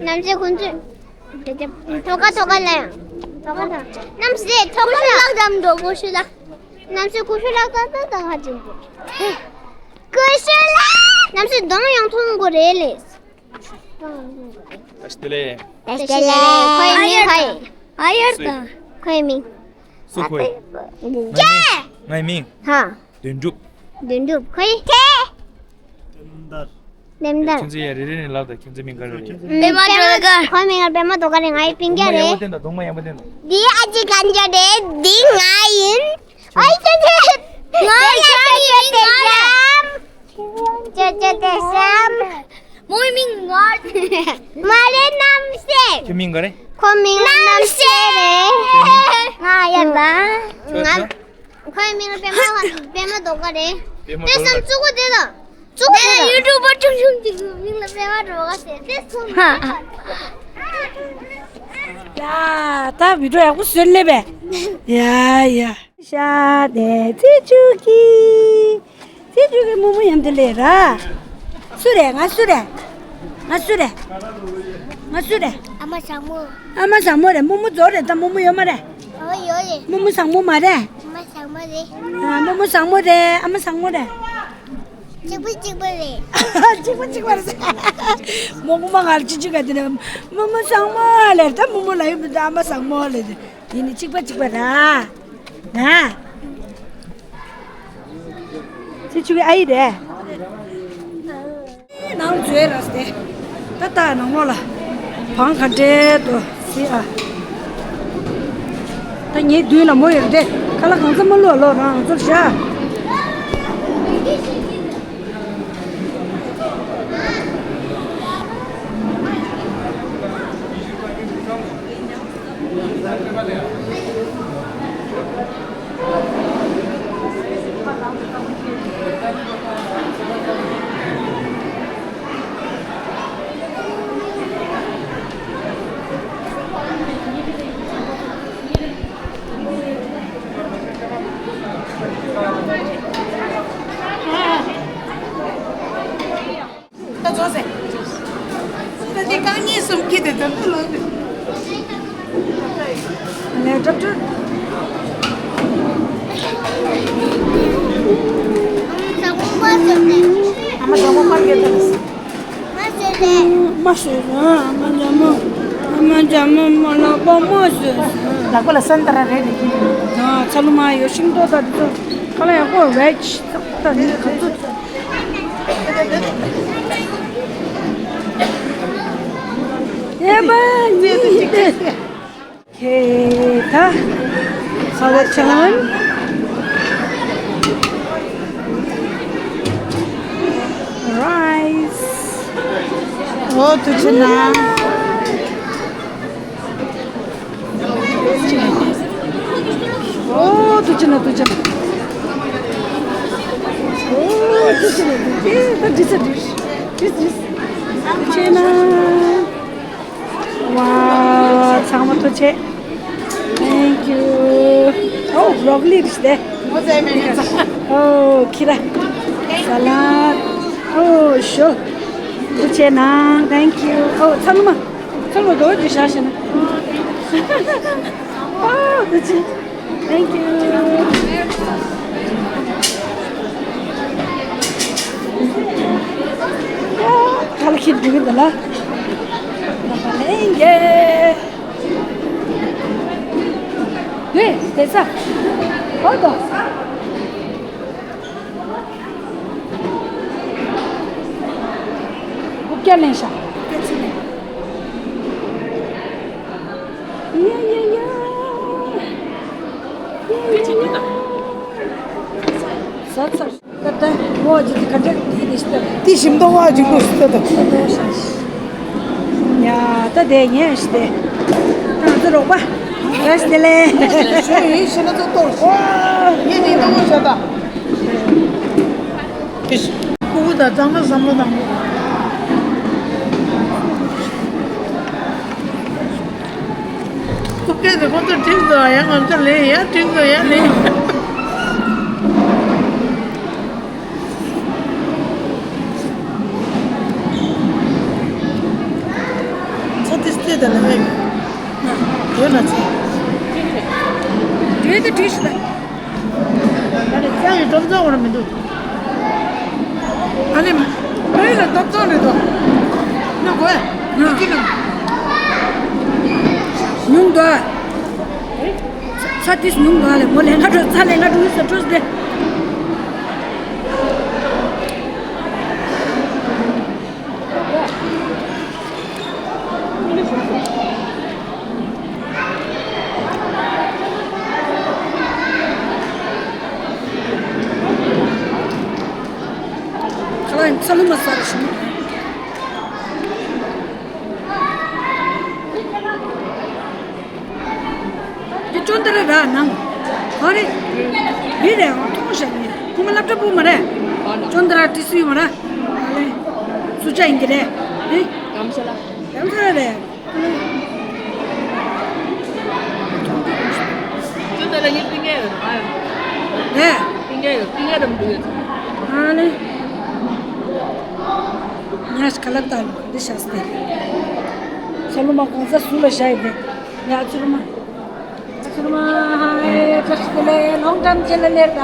རྣམ་སྲས་ཁོང་ཚོས། ཐོ་ཀ་ཐོ་ཀ་ལ་ཡང་། ཐོ་ཀ་ཐོ། རྣམ་སྲས་ཐོ་ཀ་ལ་ལག་འདམ་འགྲོ་གོ་ཤུ་ལ། རྣམ་སྲས་ཀུ་ཤུ་ལག་ད་ད་ད་ཧ་ཅིང་པོ། ཀུ་ཤུ་ལ། རྣམ་སྲས་གདོང་ཡང་མཐོང་གོ་རེད་ལེ། བཀྲ་ཤིས་བདེ་ལེགས། བཀྲ་ཤིས་བདེ་ལེགས། ཁོའི་མིང་ཧ་ཡི། ཨ་ཡར་དང་། ཁོའི་མིང་། སུ་ཁོའི། ཀྱེ། ངའི་མིང་། ཧ། དོན་གྲུབ། དོན་གྲུབ། ཁོའི་ཁེ། ལྡེམ་ལྡེམ་ལྡར། ཁྱོད་ཚོ་ཡ་རེ་རེ་ནས་ལབ་དང་། ཁྱོད་ཚོའི་མིང་ག་རེ་རེད། པད་མ་སྒྲོལ་དཀར། ཁོའི་མིང་ལ་པད་མ་སྒྲོལ་དཀར་རེད། ང་ཡི་སྤུན་ཀྱག་རེད། གདོང་མ་ཡག་པོ་བསྟན་དང་། གདོང་མ་ཡག་པོ་བསྟན་དང་། འདི་ཨ་ཅེ་གན་ཇོ་རེད། འདི་ང་ཡིན། ཨོ་ཅེ་ཅེ། ང་ཡི་ཆ་ནི་ཡིན། ང་རེད། ཅེ་ཅེ་དེ་སམ། མོའི་མིང་ང་། མ་རེད། རྣམ་སྲས། ཁྱོད་མིང་ག་རེ། ཁོ་མིང་ལ་རྣམ་སྲས་རེད། ང་ཡར་ལ། ང་། ཁོའི་མིང་ལ་པད་མ་པད་མ་སྒྲོལ་དཀར་རེད། པད་མ་སྒྲོལ་དཀར། དེ་སམ་བཙུགས་གོ་དེ་དང་། བཙུགས་གོ་དེ་དང་། ཡུ་ཊུབ་པར་ཆུང་ཆུང་ཅིག་མིང་ལ་པད་མ་སྒྲོལ་དཀར་ཟེར་དེ་སོང་། ཧ། ཡ། ད་བི་ཌིའོ་ཡག་པོ་བཟོས་ལེ་བས། ཡ་ཡ། ཤ་དེ་ཚེ་ཆུ་གི། ཚེ་ཆུ་གི་རྨོ་མོ་ཡང་དེ་ལས་ར། སུ་རེད། ང་སུ་རེད། ང་སུ་རེད། ང་སུ་རེད། ཨ་མ་བཟང་མོ། ཨ་མ་བཟང་མོ་རེད། རྨོ་མོ་རྫོགས་རེད། ད་རྨོ་མོ་ཡོད་མ་རེད། ཨོ་ཡོད་རེད། རྨོ་མོ་བཟང་མོ་མ་རེད། ཨ་མ་བཟང་མོ་རེད། ཨ། རྨོ་མོ་བཟང་མོ་རེད། ཨ་མ་བཟང་མོ་རེད། གཅིག་པ་གཅིག་པ་རེད། གཅིག་པ་གཅིག་པ་རེད། རྨོ་མོ་མ་ང་ལ་ཅི་ཅི་ག་དེ་ནས་རྨོ་མོ་བཟང་མོ་ལས། ད་རྨོ་མོ་ལ་ཡོད་མི་འདུག་ཨ་མ་བཟང་མོ་ལས། དེ་ནི་གཅིག་པ་གཅིག་པ་ར། ང་། ཚེ་ཆུ་གི་ཨ་ཡེ་རེད། ནང་འཛུལ་ར་སྟེ། ད་ལྟ་ནང་ལོགས་ལ། བང་ག་འདྲའི་འདུག་ཟེར་ཨ། ད་ངའི་མདུན་ལ་མོ་ཡོད་དེ། ཁ་ལག་གང་ཚང་མ་བླུགས་ལོ། རང་ཚོར་བཞག་ད་རྫོགས་ཟེར། ད་འདི་རྐང་གཉིས་གསུམ་ཁྱེར་ཏེ་ད་ལྟ་ལོག་འདུག་ལས་སྒྲུབ་ཁྲོད། ཨ་མ་བཟང་མོ་པར་རྒྱག་ཐུབ་ཟེར། མ་བཟོས་ར། མ་བཟོས་ར། ཨ་མ་བཟང་མོ། ཨ་མ་བཟང་མོ་མོ་ལག་པ་མ་བཟོས་ར། ལག་པ་ལ་སོན་ཏ་ར་རེད་ནི། ཚ་ལུ་མ་ཡོད། ཤིང་ཏོག་དང་དེ་ཚོ་ཁ་ལག་ཡག་པོ་རེད། ད་ནི་ག་ཚོད། ཨེ་མ་ནི་ཧེ་ད། ས་ལ་ཆང་། རའི་སི། ཨོ་ཐུགས་རྗེ་གནང་། ཨོ་ཐུགས་རྗེ་གནང་། ཐུགས་རྗེ་གནང་། ཨོ་ཐུགས་རྗེ་གནང་། ཐུགས་རྗེ་གནང་། ཨེ་ད་འགྲིག་ས་འགྲིག་འགྲིག་འགྲིག་ཐུགས་རྗེ་གནང་། ཝའོ། ཚང་མ་ཐུགས་རྗེ་ཆེ། Thank you. Oh, broccoli རེད་དེ། Oh, ཁྱེད་རང་། Salad. Oh, sure. ཐུགས་རྗེ་གནང་། Thank you. Oh, ཚང་མ། ཚང་མ་རྡོ་རྗེ་བཞག་ཤེ་ན། Oh, ཐུགས་རྗེ་ཆེ། Thank you. ཡ། ཁ་ལག་ཁྱེར་འགྲོ་གི་འདུག་ལ། ལག་པ་ལེན་གྱི། དེ་དེ་ས། ཧོ་དོ། སྐྱ་ལེན་ཤག་ཡ་ཡ་ཡ། ཡ་ཡ་ཡ། ཟ་ཚར། ད་ད་ཝ་ཇི་དེ་ག་འདྲ་དེ་དེ་ཤི་ད། དེ་ཞིམ་ཏོ་ཝ་ཇི་གོ་ཤི་ད་ད། ད་ད་ཤ་ཤ། ཡ་ད་དེ་ཉན་ཤི་དེ། ང་ཚོ་རོགས་པ། རེས་དེ་ལེ། ཤོ་ཡིན་ཤི་ན་ཚོ་ཏོར་ཤི། ཡེ་དེ་ཏོ་ཤ་ད། ཀུ་ཀུ་དང་གཙང་མ་བསམ་བློ་བཏང་། ཐུག་སྐད་དེ་ཁོ་ཚོ་ཁྲིག་འདུག་ཡང་ང་ཚོ་ལེན་ཡ་ཁྲིག་འདུག་ཡ་ལེན། ཚ་ཏིས་ཏེ་ད་ལ་ཡ་ཡོད་ན་ཚ། དེ་དེ་དྲིས་ཤི་ད། ཨ་ནི་རྩྭ་ཡི་ཏོག་ཙམ་འོང་མི་འདུག་ཨ་ནི་བོད་ལ་ཏོག་ཙམ་རེད་དོ། ནི་གོ་ཡ། ནི་ཅི་ནི། ཉུང་དོ། ཚ་ཏིས་ཉུང་དོ་ལེ་མོ་ལེ་ང་འགྲོ་ཚ་ལེ་ང་འགྲོ་ས་འགྲོ་སྟེ། ཁ་ལག་ཚ་ལུ་མ་ཟ་རུ་ཞིམ། དེ་ཅོན་ཏ་ར་ར་ནང་། ག་རེ། མི་རེ་འང་མཐོང་བཞག་ནི་ཁོ་མ་སློབ་གྲྭ་པོ་མ་རེད། ཅོན་ཏ་ར་ཏི་སུ་ཡོད་མ་རེད། ཨ་ལེ། སུ་ཅག་ཡིན་གྱི་རེད། ཨེ། ལམ་ས་ལ། ལམ་ས་ལ་རེད། ཅོན་ཏ་ར་ངའི་སྤུན་ཀྱག་ཡོད་རེད། རེད། སྤུན་ཀྱག་ཡོད་སྤུན་ཀྱག་རམ་འདུག་ཡོད། ཨ་ལེ། ངས་ཁ་ལག་བཏང་འདི་བཞག་སྟེ། ཚ་ལུ་མ་གོང་ས་སུ་ལ་བཞག་ཡིན་པས། ཡ་ཚུར་མ། ཚུར་མ་ཧའི་བཀྲ་ཤིས་བདེ་ལེགས་ལོང་ཀྲམ་ཅེ་ལ་ལེར་ད།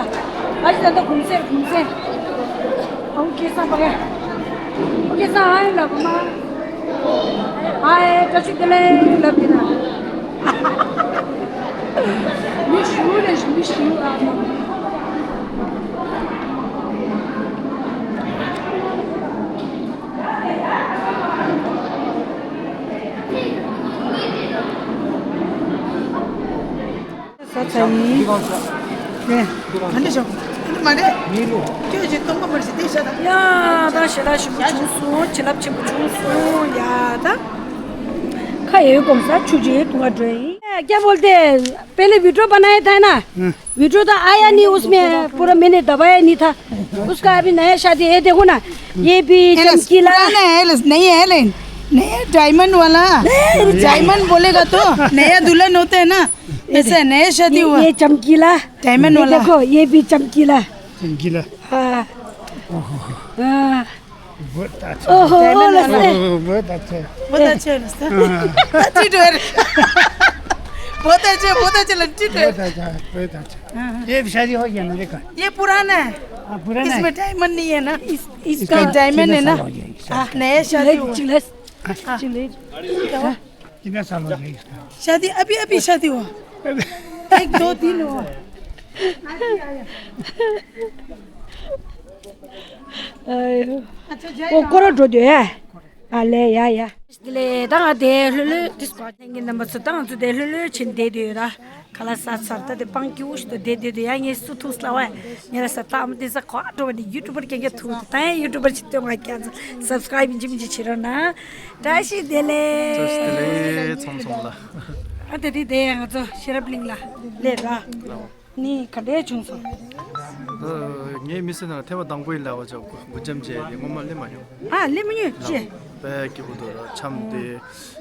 ཨ་ཞི་ད་ད་གུམ་སེ་གུམ་སེ། ཨོ་ཀེ་སང་པ་ག་ཨོ་ཀེ་སང་ཧའི་ལ་གུ་མ། ཧའི་བཀྲ་ཤིས་བདེ་ལེགས་ལབ་ཀྱི་ན། མི་ཞུ་རེ་ཞུ་མི་ཞུ་ཨ་མ། ས་ཚ་ཡིན། ནས། ཨ་ནི་ཞོག་ཨ་ནི་མ་རེད། ཁྱོད་ཀྱིས་སྟོང་པ་མར་ཞིག་བལྟས་ཤག་ད། ཡ་ད་ཞེ་དྲག་ཞིམ་པོ་བྱུང་སོང་། བྱིན་རླབས་ཆེན་པོ་བྱུང་སོང་། ཡ་ད། ཁ་ཡོད་གོམས་ས་ཆུ་ཅིག་འཐུང་ག་འགྲོ་ཡིན། क्या बोलते हैं? पहले वीडियो बनाया था ना? वीडियो तो आया नहीं, उसमें पूरा मैंने दबाया नहीं था। उसका अभी नया शादी है, देखो ना, ये भी चमकीला। पुराना है, नहीं है, नहीं। नया डायमंड वाला। डायमंड बोलेगा तो नया दुल्हन होते हैं ना, ऐसे नया शादी ये, हुआ। ये चमकीला। डायमंड ये वाला। देखो, ये भी चमकीला। चमकीला। हाँ। हाँ। बहुत अच्छा। ओहो, डायमंड वाला। ओहो, बहुत अच्छा। बहुत अच्छा है ना? हाँ। अच्छी डर। बहुत अच्छा, बहुत अच्छा लग, अच्छी डर। बहुत अच्छा, बहुत अच्छा। हाँ, हाँ। ये भी शादी हो गया ना, देखो। ये पुराना है। हाँ, पुराना है। इसमें डायमंड नहीं है ना? इस, इसका इसका डायमंड है ना? कितना साल हो गया, इसका? हाँ, नया शादी हुआ। चिल्लस, हाँ। चिल्लस। क्या हुआ? कितना साल हो गया इसका? शादी, अभी, अभी शादी हुआ। एक, दो, तीन हुआ। ཨོ་ཀོ་ར་འགྲོ་འདོད་ཨ། ཨ་ལེ་ཡ་ཡ། དེ་ལས་ད་ང་དེ་ལྷོད་ལྷོད་དེ་སྐོར་ཐེངས་ཀྱི་རྣམ་པ་ཚོ་ད་ང་ཚོ་དེ་ལྷོད་ལྷོད་བྱེད་བསྡད་འདོད་ར། ཁ་ལག་ཟ་ཚར་ད་དེ་སྤང་ཀི་འུ་ཞིག་ཏུ་བསྡད་འདོད་འདོད་ཡ། ངས་སུ་ཐུག་སླ་བ་ཡ། ངས་ལ་ས་ད་ཨ་མ་དེ་ས་གོ་ཨ་འགྲོ་བ་ནི་ཡུ་ཊུབ་པར་ཀྱང་ཀྱང་ཐུག་ད་ཡ། ཡུ་ཊུབ་པར་ཅིག་སྟོན་ང་ཀྱང་ཚོ་སབ་སི་ཀ་རའིབ་ཡིན་གཅིག་མིན་གཅིག་བྱེད་རོགས་གནང་། བཀྲ་ཤིས་བདེ་ལེགས། བཀྲ་ཤིས་བདེ་ལེགས་ཚང་སོང་ལ། ཨ་དེ་དེ་དེ་ཡ་ང་ཚོ་ཤེས་རབ་གླིང་ལ་སླེབས་ར། ནི་ག་འདྲས་བྱུང་སོང་། ངའི་མི་ཚེ་ནང་ཐེངས་མ་དང་པོ་ཡིན་ལབ་པ་ཅོག་གུ་ཅམ་བྱས་ཏེ་སྔོན་མ་སླེབས་མ་མྱོང་། ཨ་སླེབས་མ་མྱོང་ཅི། དཔེ་སྐྱིད་པོ་འདུག་ར། འཆམ་སྟེ་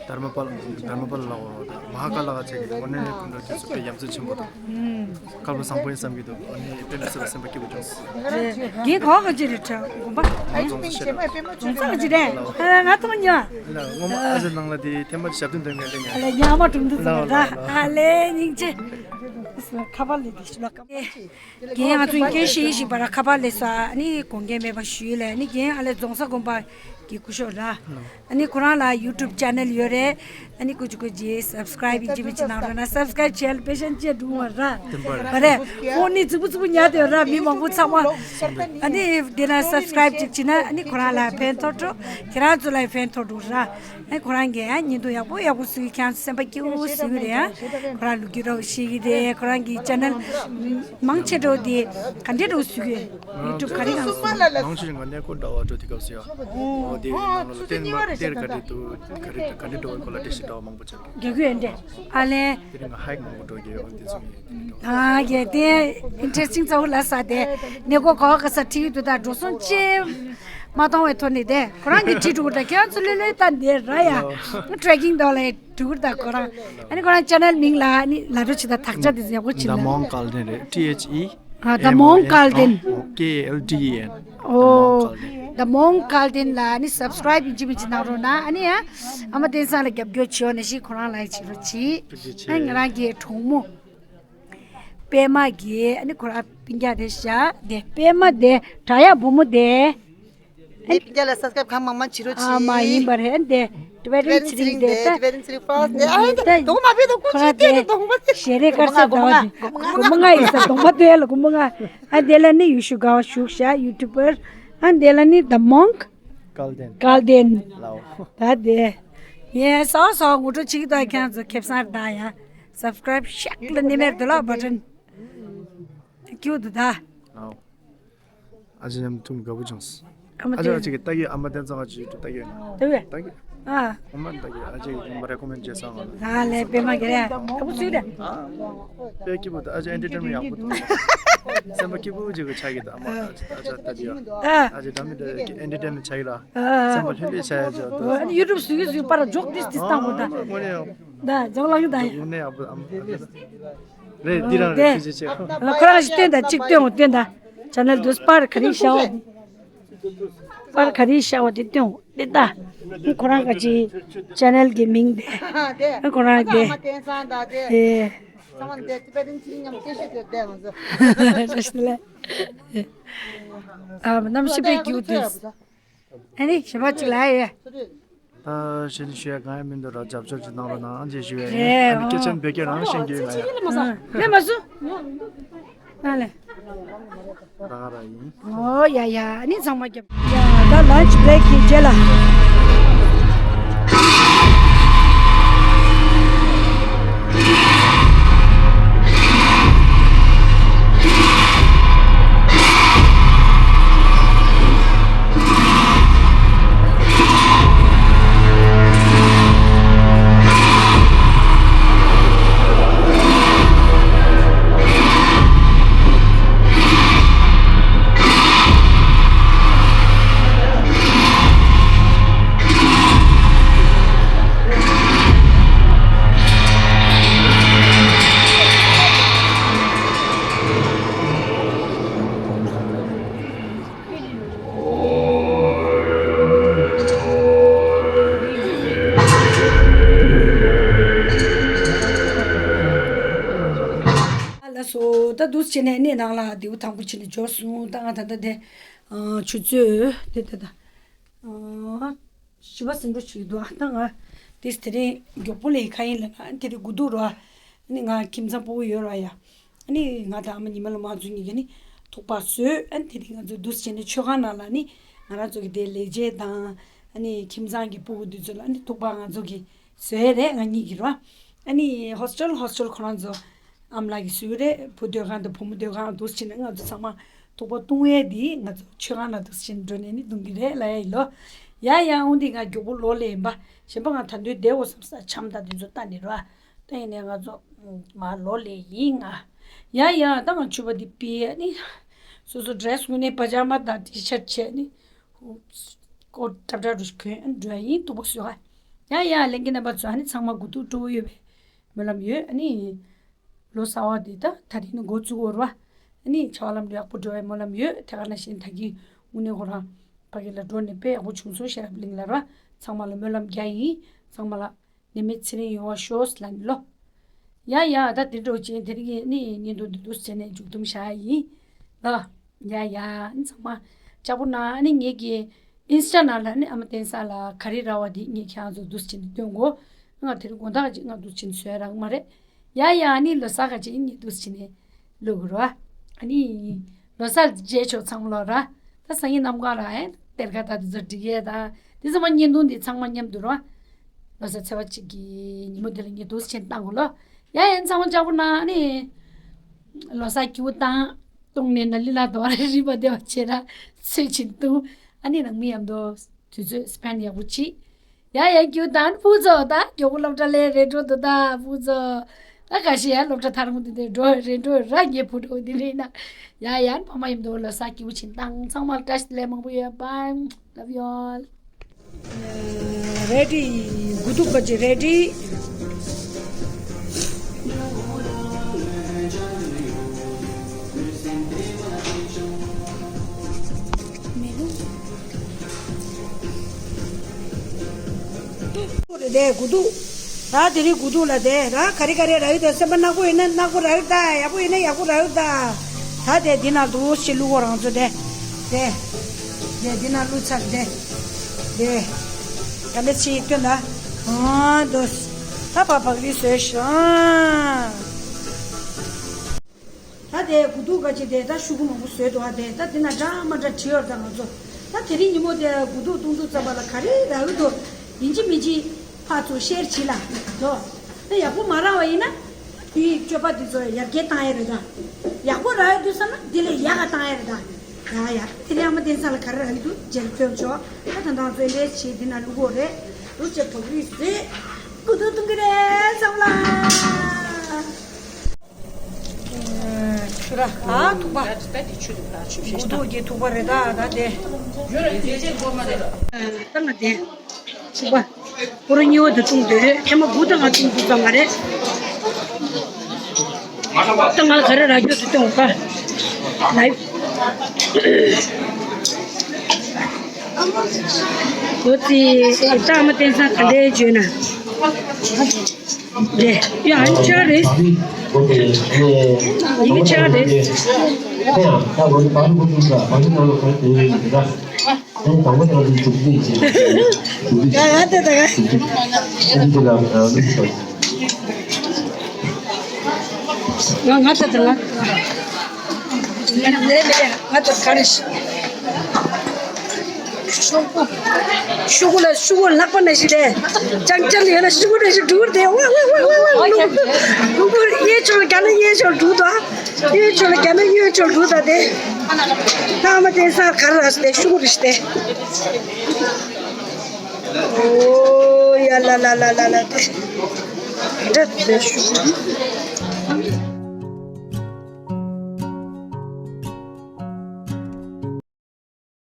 དྷརྨ་པཱལ་དྷརྨ་པཱལ་ལགས་དང་མ་ཧཱ་ཀཱ་ལགས་བཅས་ཀྱི་དངོས་གནས་སྐུ་མགྲོན་དེ་ཚོ་དཔེ་ཡ་མཚན་ཆེན་པོ་དང་། བཀའ་སློབ་བཟང་པོ་ཡིན་བསམ་གྱི་འདུག་ཨ་ནི་དཔེ་མི་སྲིད་པ་སེམས་པ་སྐྱིད་པོ་བྱུང་སོང་། རེད། རྒན་ག་པར་ག་ཅི་རེད་དྲ་དགོན་པ། རྫོང་ས་ཆེ་དྲགས། རྫོང་ས་ག་ཅི་རེད། ཨ་ང་ཐོང་ཉོ། ལ་སྔོན་མ་ཨ་ཅེ་ནང་ལ་དེ་ཐེངས་མ་ཞབས་བརྟན་དོན་ག་ལེ་ཉ། ཨ་ལེ་ཉ་མ་གྲུང་དུ་ལ་ཙམ་ལ་ར། ཨ་ལེ་སྙིང་རྗེ། ཁ་པར་ལས་དེ་ཤི་ལོ་ཀ། རྒན་ང་ཚོ་སྐད་ཤེས་ཤིག་པ་ར་ཁ་པར་ལས་ས་ནི་དགོངས་འགལ་མེད་པ་ཞུས་ལས་ནི་རྒན་ཨ་ལེ་རྫོང་ས་དགོན་པ། གི་སྐུ་ཞབས་ར། ཨ་ནི་ཁོ་རང་ལ་YouTube channel ཡོད་རེད། ཨ་ནི་སྐུ་མཁྱེན་སྐུ་མཁྱེན་subscribe ཡིན་གཅིག་མིན་གཅིག་གནང་རོགས་གནང་། subscribe བྱས་ལ་པེ་ཤན་ཅེ་འགྲོ་བ་ར། བ་རེད། ཕོན་ནི་རྫིག་པོ་རྫིག་པོ་ཉར་དེ་ར། མི་མང་པོ་ཚང་མ། ཨ་ནི་དེ་ན་subscribe གཅིག་བྱས་ན་ཨ་ནི་ཁོ་རང་ལ་ཕན་ཐོགས་འགྲོ། ཁྱེད་རང་ཚོ་ལ་ཕན་ཐོགས་འགྲོ་ར། ཨ་ཁོ་རང་གིས་ཨ་བརྙན་ཐུང་ཡག་པོ་ཡག་པོ་བཟོས། ཁྱེད་རང་ཚོ་སེམས་པ་སྐྱིད་པོ་བཟོས་ཀྱི་རེད། ཨ་ཁོ་རང་ལོ་རྒྱུས་རོགས་ཤེས་ཀྱི་རེད། ཁོ་རང་གི་channel མང་ཆེ་འགྲོ་དེ་ག་འདྲས་རོགས་བཟོས་ཀྱི་YouTube ག་རེ་གང་བཟོས། མང་ཆེ་ང་གནས་སྐོར་འདྲ་བ་འགྲོ་དེ་སྐབས་སུ་ཡ། འོ་དེ་ནང་ལ་བསྟན་མ་གཏེར་ག་འདྲས་འདུག་ག་རེ་ག་འདྲས་འགྲོ་བའི་སྐོར་ལ་འགྲེལ་བཤད་འདྲ་བ་མང་པོ་བྱ་དགོས། རྒྱག་གི་ཡོད་འདྲས། ཨ་ལས། དེ་རིང་ང་hike མང་པོ་འགྲོ་གི་ཡོད། དེ་ཚོ་ཡིན། ཨ་ཡེ་དེ་interesting ཚ་བོ་ལ་ས་དེ་གནས་སྐོར་ག་བ་ག་ས་ཁྲིད་ཀྱི་འདུག་ད་འགྲོ་སོང་ཅི་མ་གཏོང་བའི་ཐོག་ནས་དེ་ཁོ་རང་གིས་ཁྲིད་འགྲོ་གི་ད་ཁྱེད་རང་ཚོ་ལྷོད་ལྷོད་ད་འདི་ར་ཡ། trekking དོ་ལ་འགྲོ་གི་ད་ཁོ་རང་། ཨ་ནི་ཁོ་རང་channel མིང་ལ་ཨ་ནི་ལབ་རོགས་བྱེད་ད། དག་ཆ་དེ་ཡག་པོ་བྱེད་ད། The Monk Kalden རེད། T H E ཨ། The Monk Kalden. Oh, K A L D E N. Oh, The Monk Kalden. The Monk Kalden ལ་ནི་subscribe ཡིན་གཅིག་མིན་གཅིག་གནང་རོགས་གནང་། ཨ་ནི་ཡ། ཨ་མ་བསྟན་བཟང་ལ་རྒྱབ་སྐྱོར་བྱེད་ཡོང་ནས་ཤིག་ཁོ་རང་ལ་བྱེད་རོགས་གྱིས། ཨ་ནི་ང་རང་གི་གྲོགས་མོ་པད་མ་གིས་ཨ་ནི་ཁོ་རང་སྤུན་ཀྱག་དེ་བཞག་དེ་པད་མ་དེ་དྲ་ཡག་བུ་མོ་དེ། ནི་སྤུན་ཀྱག་ལ་subscribe གང་མང་མང་བྱེད་རོགས་གྱིས། ཨ་མ་ཡིན་པ་རེད། དེ་Tibetan Tibetan ཚེ་རིང་ཚེ་རིང་དེ་དེ་ད། Tibetan ཚེ་རིང་first དེ་ཨ་དེ་དོག་མ་བེད་དོ་ཁོ་ཁོ་རང་ཅི་དེ་དེ་དོག་མ་དེ་ཞེ་རེ་དཀར་ས་དོག་མ་དགོས་མ་ང་ཡིན་ས་དོག་མ་དེ་ལ་དགོས་མ་ང་། ཨ་དེ་ལ་ནི་ཡུ་ཤུ་ག་བ་ཞུགས་ཤག YouTuber། ཨ་དེ་ལ་ནི་The Monk Kalden. Kalden. ལའོ། ད་དེ་ཡེ་སོ་སོ་ངོ་སྤྲོད་བྱེད་ཀྱི་འདུག་ཁྱེད་ཚོ་ཁེ་བཟང་རེད་ད། ཡ་subscribe ཤག་ལ་ནི་མེར་དུ་ལ་button ཀྱུ་དུ་ད། ལའོ། ཨ་ཅེ་ཉམ་ཐུང་དགའ་པོ་བྱུང་། ཨ་མ་ཨ་ཅེ་ཨ་ཅེ་གི་ལྟ་གི་ཨ་མ་བསྟན་བཟང་ཨ་ཅེ་ཡུ་ཊུབ་ལྟ་གི་ཡོད་ན། ལྟ་གི་ལྟ་གི་ཨ་ཨ་མ་ལྟ་གི་ཨ་ཅེ་གི་མ་རེ་ཀོ་མེན་ཊི་བྱས་སོང་ང་། ད་ལས་པད་མ་གི་རེད། ཨ་བུ་ཚུལ་རེད། ཨ་དཔེ་སྐྱིད་པོ་འདུག་ཨ་ཅེ་ཨེན་ཊར་ཊེན་མེན་ཊི་ཡག་པོ་འདུག་སེམས་པ་སྐྱིད་པོ་ཅིག་གི་ཆགས་ཀྱི་འདུག་ཨ་མ་ཨ་ཅེ་ཨ་ཅེ་ལྟ་གི་ཡོད། ཨ་ཨ་ཅེ་འདྲ་མི་འདྲ་གི་ཨེན་ཊར་ཊེན་མེན་ཊི་ཆགས་ཀྱི་ར། ཨ་སེམས་པ་ལྷོད་ལྷོད་བྱས་ཡ་ཅིག་འདུག་ཨ་ནི་ཡུ་ཊུབ་སུ་ཡུ་སུ་པར་འཇོག་ཏིས་ཏིས་བཏང་དགོས་ད། དངོས་གནས་ཡག་པོ་ད་འཇོག་ལང་ད་ཡ། དངོས་གནས་ཡག་པོ་ཨ་མ། རེད། འདི་རང་རེད། ཐུགས་རྗེ་ཆེ། ཁོ་རང་ཞིག་སྟོན་དང་གཅིག་སྟོན་འོང་སྟོན་དང་། ཅེ་ནལ་དུ་པར་ག་རེ་ཤ་བ། པར་ག་རེ་ཤ་བ་དེ་སྟོན་འོང་སྟོན་དང་། ཁོ་རང་ག་ཅི་ཅེ་ནལ་གི་མིང་དེ། ཁོ་རང་དེ། དེ། ཨ་གནམ་གཤིས་དཔེ་སྐྱིད་འདུག་ཨ་ནི་ཞིམ་པ་ཅིག་ལ་ཡོད། ད་གཞན་ཞུ་ཡ་གང་ཡང་མི་འདུག་ར། རྒྱབ་སྐྱོར་ཅིག་གནང་རོགས་གནང་ཞེས་ཞུ་ཡ་ཡིན། རེད། ཨ་ནི་སྐད་ཆ་བོད་སྐད་རང་བཤད་རྒྱུ་ཡོད་ན་ཡང་། ཨ་ལས་མ་སུ། ཨ་ལས། ད་ག་ར་ཡིན། ཨོ་ཡ་ཡ། ཨ་ནི་ཚང་མ་རྒྱབ། ཡ་ད་ལན་ཆི་བྷི་རེག་གི་རྗེས་ལ། ལགས་སོ། ད་འདུག་སེ་བྱས་ནས་ནི་ནང་ལ་རྡེའུ་དང་པོ་བྱས་ནས་འབྱོར་སོང་། ད་ང་ད་ལྟ་དེ་ཨ་ཆུ་ཚོད་དེ་ད་ད་ཨ་བཞི་པ་ཟིན་འགྲོ་བྱེད་ཀྱི་འདུག་ཨ་ད་ང་དེ་དེ་རིང་མགྱོགས་པོ་ལས་ཁ་ཡིན་ལ་ང་དེ་རིང་དགུ་ཐུག་རོ། ཨ་ནི་ང་ཁྱིམ་ཚང་སྤོ་བོ་ཡོད་ར་ཡ། ཨ་ནི་ང་དང་ཨ་མ་ཉི་མ་ལ་མ་ཚུ་གཉིས་ཀྱིས་ནི་ཐུག་པ་བཟོས། ཨ་ནི་དེ་རིང་ང་ཚོ་འདུག་སེ་བྱས་ནས་མཆོད་ཁང་ནང་ལ་ནི་ང་རང་ཚོ་གི་དེ་ལེགས་བྱས་དང་ཨ་ནི་ཁྱིམ་ཚང་གི་སྤུ་གུ་འདི་ཚོ་ལ་ཨ་ནི་ཐུག་པ་ང་ཚོ་གིས་བཟོས་རེད། ང་གཉིས་ཀྱིས་ར། ཨ་ནི་ཧོ་སི་ཊེལ་ཧོ་སི་ཊེལ་ཁོ་རང་ཚོ་ཨ་མ་ལགས་ཀྱིས་བཟོས་རེད། བུ་སྡོད་ཁང་དང་བུ་མོ་སྡོད་ཁང་འདུག་སེ་བྱས་ནས་ང་ཚོ་ཚང་མ་ཐུག་པ་བཏུང་ཡས་འདི་ང་ཚོ་མཆོད་ཁང་ནང་འདུག་སེ་བྱས་ནས་འགྲོ་ནས་ནི་བཏུང་གི་རེད་ལབ་ཡ་ཡིན་ལོ། ཡ་ཡ། འོ་འདི་ང་མགྱོགས་པོ་ལོག་ལས་ཡིན་པ། གཞན་པ་ང་ད་དུང་བསྡད་འོ་བསམ་ས་འཆམ་དང་དེ་ཚོ་ལྟ་ནི་ར། ད་ཡིན་ནའི་ང་ཚོ་མར་ལོག་ལས་ཡིན་ང་། ཡ་ཡ། ད་ང་ཕྱུ་པ་འདི་ཕུད་ནི། སོ་སོ་ཌི་རེ་སི་དངོས་གནས་པ་ཇ་མ་དང་ཊི་ཤར་ཊི་བྱས་ནི། ཀོ་ཊབ་ཊབ་རུ་གོན་འགྲོ་ཡ་ཡིན། སྡུག་པོ་བཟོས་ཧ། ཡ་ཡ། ལྷན་རྒྱས་རྣམ་པ་ཚོ་ཨ་ནི་ཚང་མ་དགུ་ཐུག་སྤྲོ་བོ་ཡོད་པའི་སྨོན་ལམ་ཡོད། ཨ་ནི་ལོ་གསར་བ་འདི་ད་ད་རིང་ནས་འགོ་བཙུགས་འོ་ར། ཨ་ནི་བྱ་བ་ལམ་འགྲོ་ཡག་པོ་འགྲོ་བའི་སྨོན་ལམ་ཡོད། དེ་ག་ནང་བཞིན་ད་གིན་དངོས་གནས་ཁོ་རང་ཕ་གི་ལ་འགྲོ་ནས་དཔེ་ཡག་པོ་བྱུང་སོང་ཤེས་རབ་གླིང་ལ་ར། ཚང་མ་ལ་སྨོན་ལམ་རྒྱག་ཡིན། ཚང་མ་ལ་ནད་མེད་ཚེ་རིང་ཡོང་བ་ཤོག་ལབ་ནི་ལོ། ཡ་ཡ། ད་དེ་འདྲ་བྱས་དེ་རིང་གི་ནི་བརྙན་ཐུང་འདི་འདུག་སེ་བྱས་ནས་མཇུག་སྡོམ་བྱ་ཡ་ཡིན་ལ། ཡ་ཡ། ཨ་ནི་ཚང་མ་ལྕགས་པོ་གནང་། ཨ་ནི་ངེད་ཀྱི་ ཨིན་སི་ཊ་ནང་ལ་ནི་ཨ་མ་བསྟན་འཛིན་ལ་ག་རེ་རག་པ་དེ་ངས་ཁྱེད་རང་ཚོ་འདུག་སེ་བྱས་ནས་སྟོན་དགོས། ང་དེ་རིང་དགོང་དག་ཅིག་ང་འདུག་སེ་བྱས་ནས་བཟོས་རག་མ་རེད། ཡ་ཡ། ཨ་ནི་ལོ་གསར་ག་ཅིག་ངས་འདུག་སེ་བྱས་ནས་ལོག་གི་རོ། ཨ་ནི་ལོ་གསར་མཇལ་ཆོག་ཚང་མ་ལོ་ར། ད་སང་ཉིན་གནམ་གང་ར་ཨེ་གཏེར་ཁ་ད་དེ་ཚོ་སྒྲིག་ཡས་ད། དེ་ཚང་མ་བརྙན་ཐུང་འདི་ཚང་མ་མཉམ་དུ་རོ། ལོ་གསར་ཚེས་པ་གཅིག་གི་ཉིན་མོ་དེ་ལ་ངས་འདུག་སེ་བྱས་ནས་བཏང་དགོས་ལོ། ཡ་ཡ། ཚང་མ་ལྕགས་པོ་གནང་ཨ་ནི། ལོ་གསར་སྐྱིད་པོ་བཏང་། བཏུང་ནས་ན་ལི་ལ་དོ་ར་རི་བ་དེ་བ་ཆེ་ར་ཚོས་ཆེན་བཏུང་། ཨ་ནི་ནང་མི་མཉམ་དུ་དུས་ཚོད་སི་པེན་ཌི་ཡག་པོ་བྱེད། ཡ་ཡ། སྐྱིད་པོ་བཏང་། ཕུ་ཚོ་ད་མགྱོགས་པོ་སློབ་གྲྭ་ལས་རེད་འགྲོ་འདུག་ད་ཕུ་ཚོ། ད་ག་ཤེད་ཡ་སློབ་གྲྭ་ཐར་མོ་དེ་དེ་འགྲོ་རེད་འགྲོ་ར་ངའི་བུ་འགྲོ་འདི་རེད་ན། ཡ་ཡ། ཕ་མ་མཉམ་དུ་ལོ་གསར་སྐྱིད་པོ་བྱེད་བཏང་། ཚང་མ་ལ་བཀྲ་ཤིས་བདེ་ལེགས་མང་པོ་ཡོད། Bye, love you all. རེ་ཌི། དགུ་ཐུག་པ་ཅིག་རེ་ཌི། རེ་ཌི་དགུ་ཐུག་ད་དེ་རིང་དགུ་ཐུག་ལ་དེ་ར་ག་རེ་ག་རེ་རག་ཡོད་ད། སེམས་པ་ནག་པོ་ཡིན་ན་ནག་པོ་རག་ཡོད་ད། ཡག་པོ་ཡིན་ན་ཡག་པོ་རག་ཡོད་ད། ད་དེ་འདི་ན་འདུག་སེ་བླུག་གོ་རང་ཚོ་དེ། དེ། དེ་འདི་ན་བླུག་ཚར་དེ། དེ། ད་ལེ་ཕྱི་སྟོན་ད། ཨ་འདུག་ད་ཕར་བག་རིལ་བཟོས་ཤག་ད་དེ་དགུ་ཐུག་ག་ཅིག་དེ་ད་ཤོག་གུ་མང་པོ་བཟོས་འདུག་ཨ་དེ་ད་འདི་ན་འདྲ་མ་འདྲ་བྲིས་ཡོད་ད་ང་ཚོ། ད་དེ་རིང་ཉིན་མོ་དེ་དགུ་ཐུག་བཏུང་དུས་ཙམ་པ་ལ་ག་རེ་རག་གི་འདུག་ཡིན་གཅིག་མིན་གཅིག་ཕར་ཚུར་ཤེར་བྱེད་ལ་འགྲོ། ད་ཡག་པོ་མ་རག་པ་ཡིན་ན་དེའི་སྤྱོད་པ་འདི་ཚོ་ཡར་རྒྱས་བཏང་ཡས་རེད་ད། ཡག་པོ་རག་ཡོད་དུས་ཙམ་ན་འདི་ལས་ཡག་ག་བཏང་ཡས་རེད་ད། ཡ་ཡ། དེ་རིང་ཨ་མ་བསྟན་འཛིན་ལ་ག་རེ་རག་གི་འདུག་མཇལ་ཕེབས་ཆོག་ད་ད་ལྟ་ཚོ་ལས་བྱེད་འདི་ན་བླུག་གོ་རེད། རུ་ཅེ་བག་རིལ་བཟོས། དགུ་ཐུག་བཏུང་གི་རེད་ཚང་མ་ལ། ཆུ་ར་ཨ་ཐུག་པ། དགུ་ཐུག་གི་ཐུག་པ་རེད་ད་ད་དེ། ད་ང་དེ། ཐུག་པ། ཁོ་རང་གཉིས་པོ་དེ་བཏུང་དེ་རེད། ཐེངས་མ་དགུ་ད་ང་བཏུང་དགུ་ཙམ་མ་རེད། ད་ང་ལ་ག་རེ་རག་རྒྱུ་དེ་བཏུང་ག་ལ། ལོ་ཙི་ད་ཨ་མ་བསྟན་འཛིན་ག་འདྲས་བརྗོད་ན། རེད། ཡ་ཨ་ནི་ཆ་རེད། ཡི་གེ་ཆ་རེད། ཡ་ཡ་དེ་ད་ག་ང་ང་ད་ད་ང་ང་ད་ག་རེ་ཤོག་གུ། ཤོག་གུ་ལ་ཤོག་གུ་ལྷག་པ་ནང་བཞིན་རེད། ཅང་ཅང་ཡོད་ན་ཤོག་གུ་ནང་བཞིན་འགྲུབ་རེད། ཝ་ཝ་ཝ་ཝ་ཝ། གཡས་ཕྱོགས་ལ་རྒྱག་ན་གཡས་ཕྱོགས་འགྲུབ་དང་། གཡོན་ཕྱོགས་ལ་རྒྱག་ན་གཡོན་ཕྱོགས་འགྲུབ་དང་དེ། ཐ་མ་དེ་སར་ག་རེ་རག་སྟེ་ཤོག་གུ་རེད་ཤི་སྟེ། ཨོ་ཡ་ལ་ལ་ལ་ལ་ལ་དེ། འདྲ་དེ་ཤོག་གུ།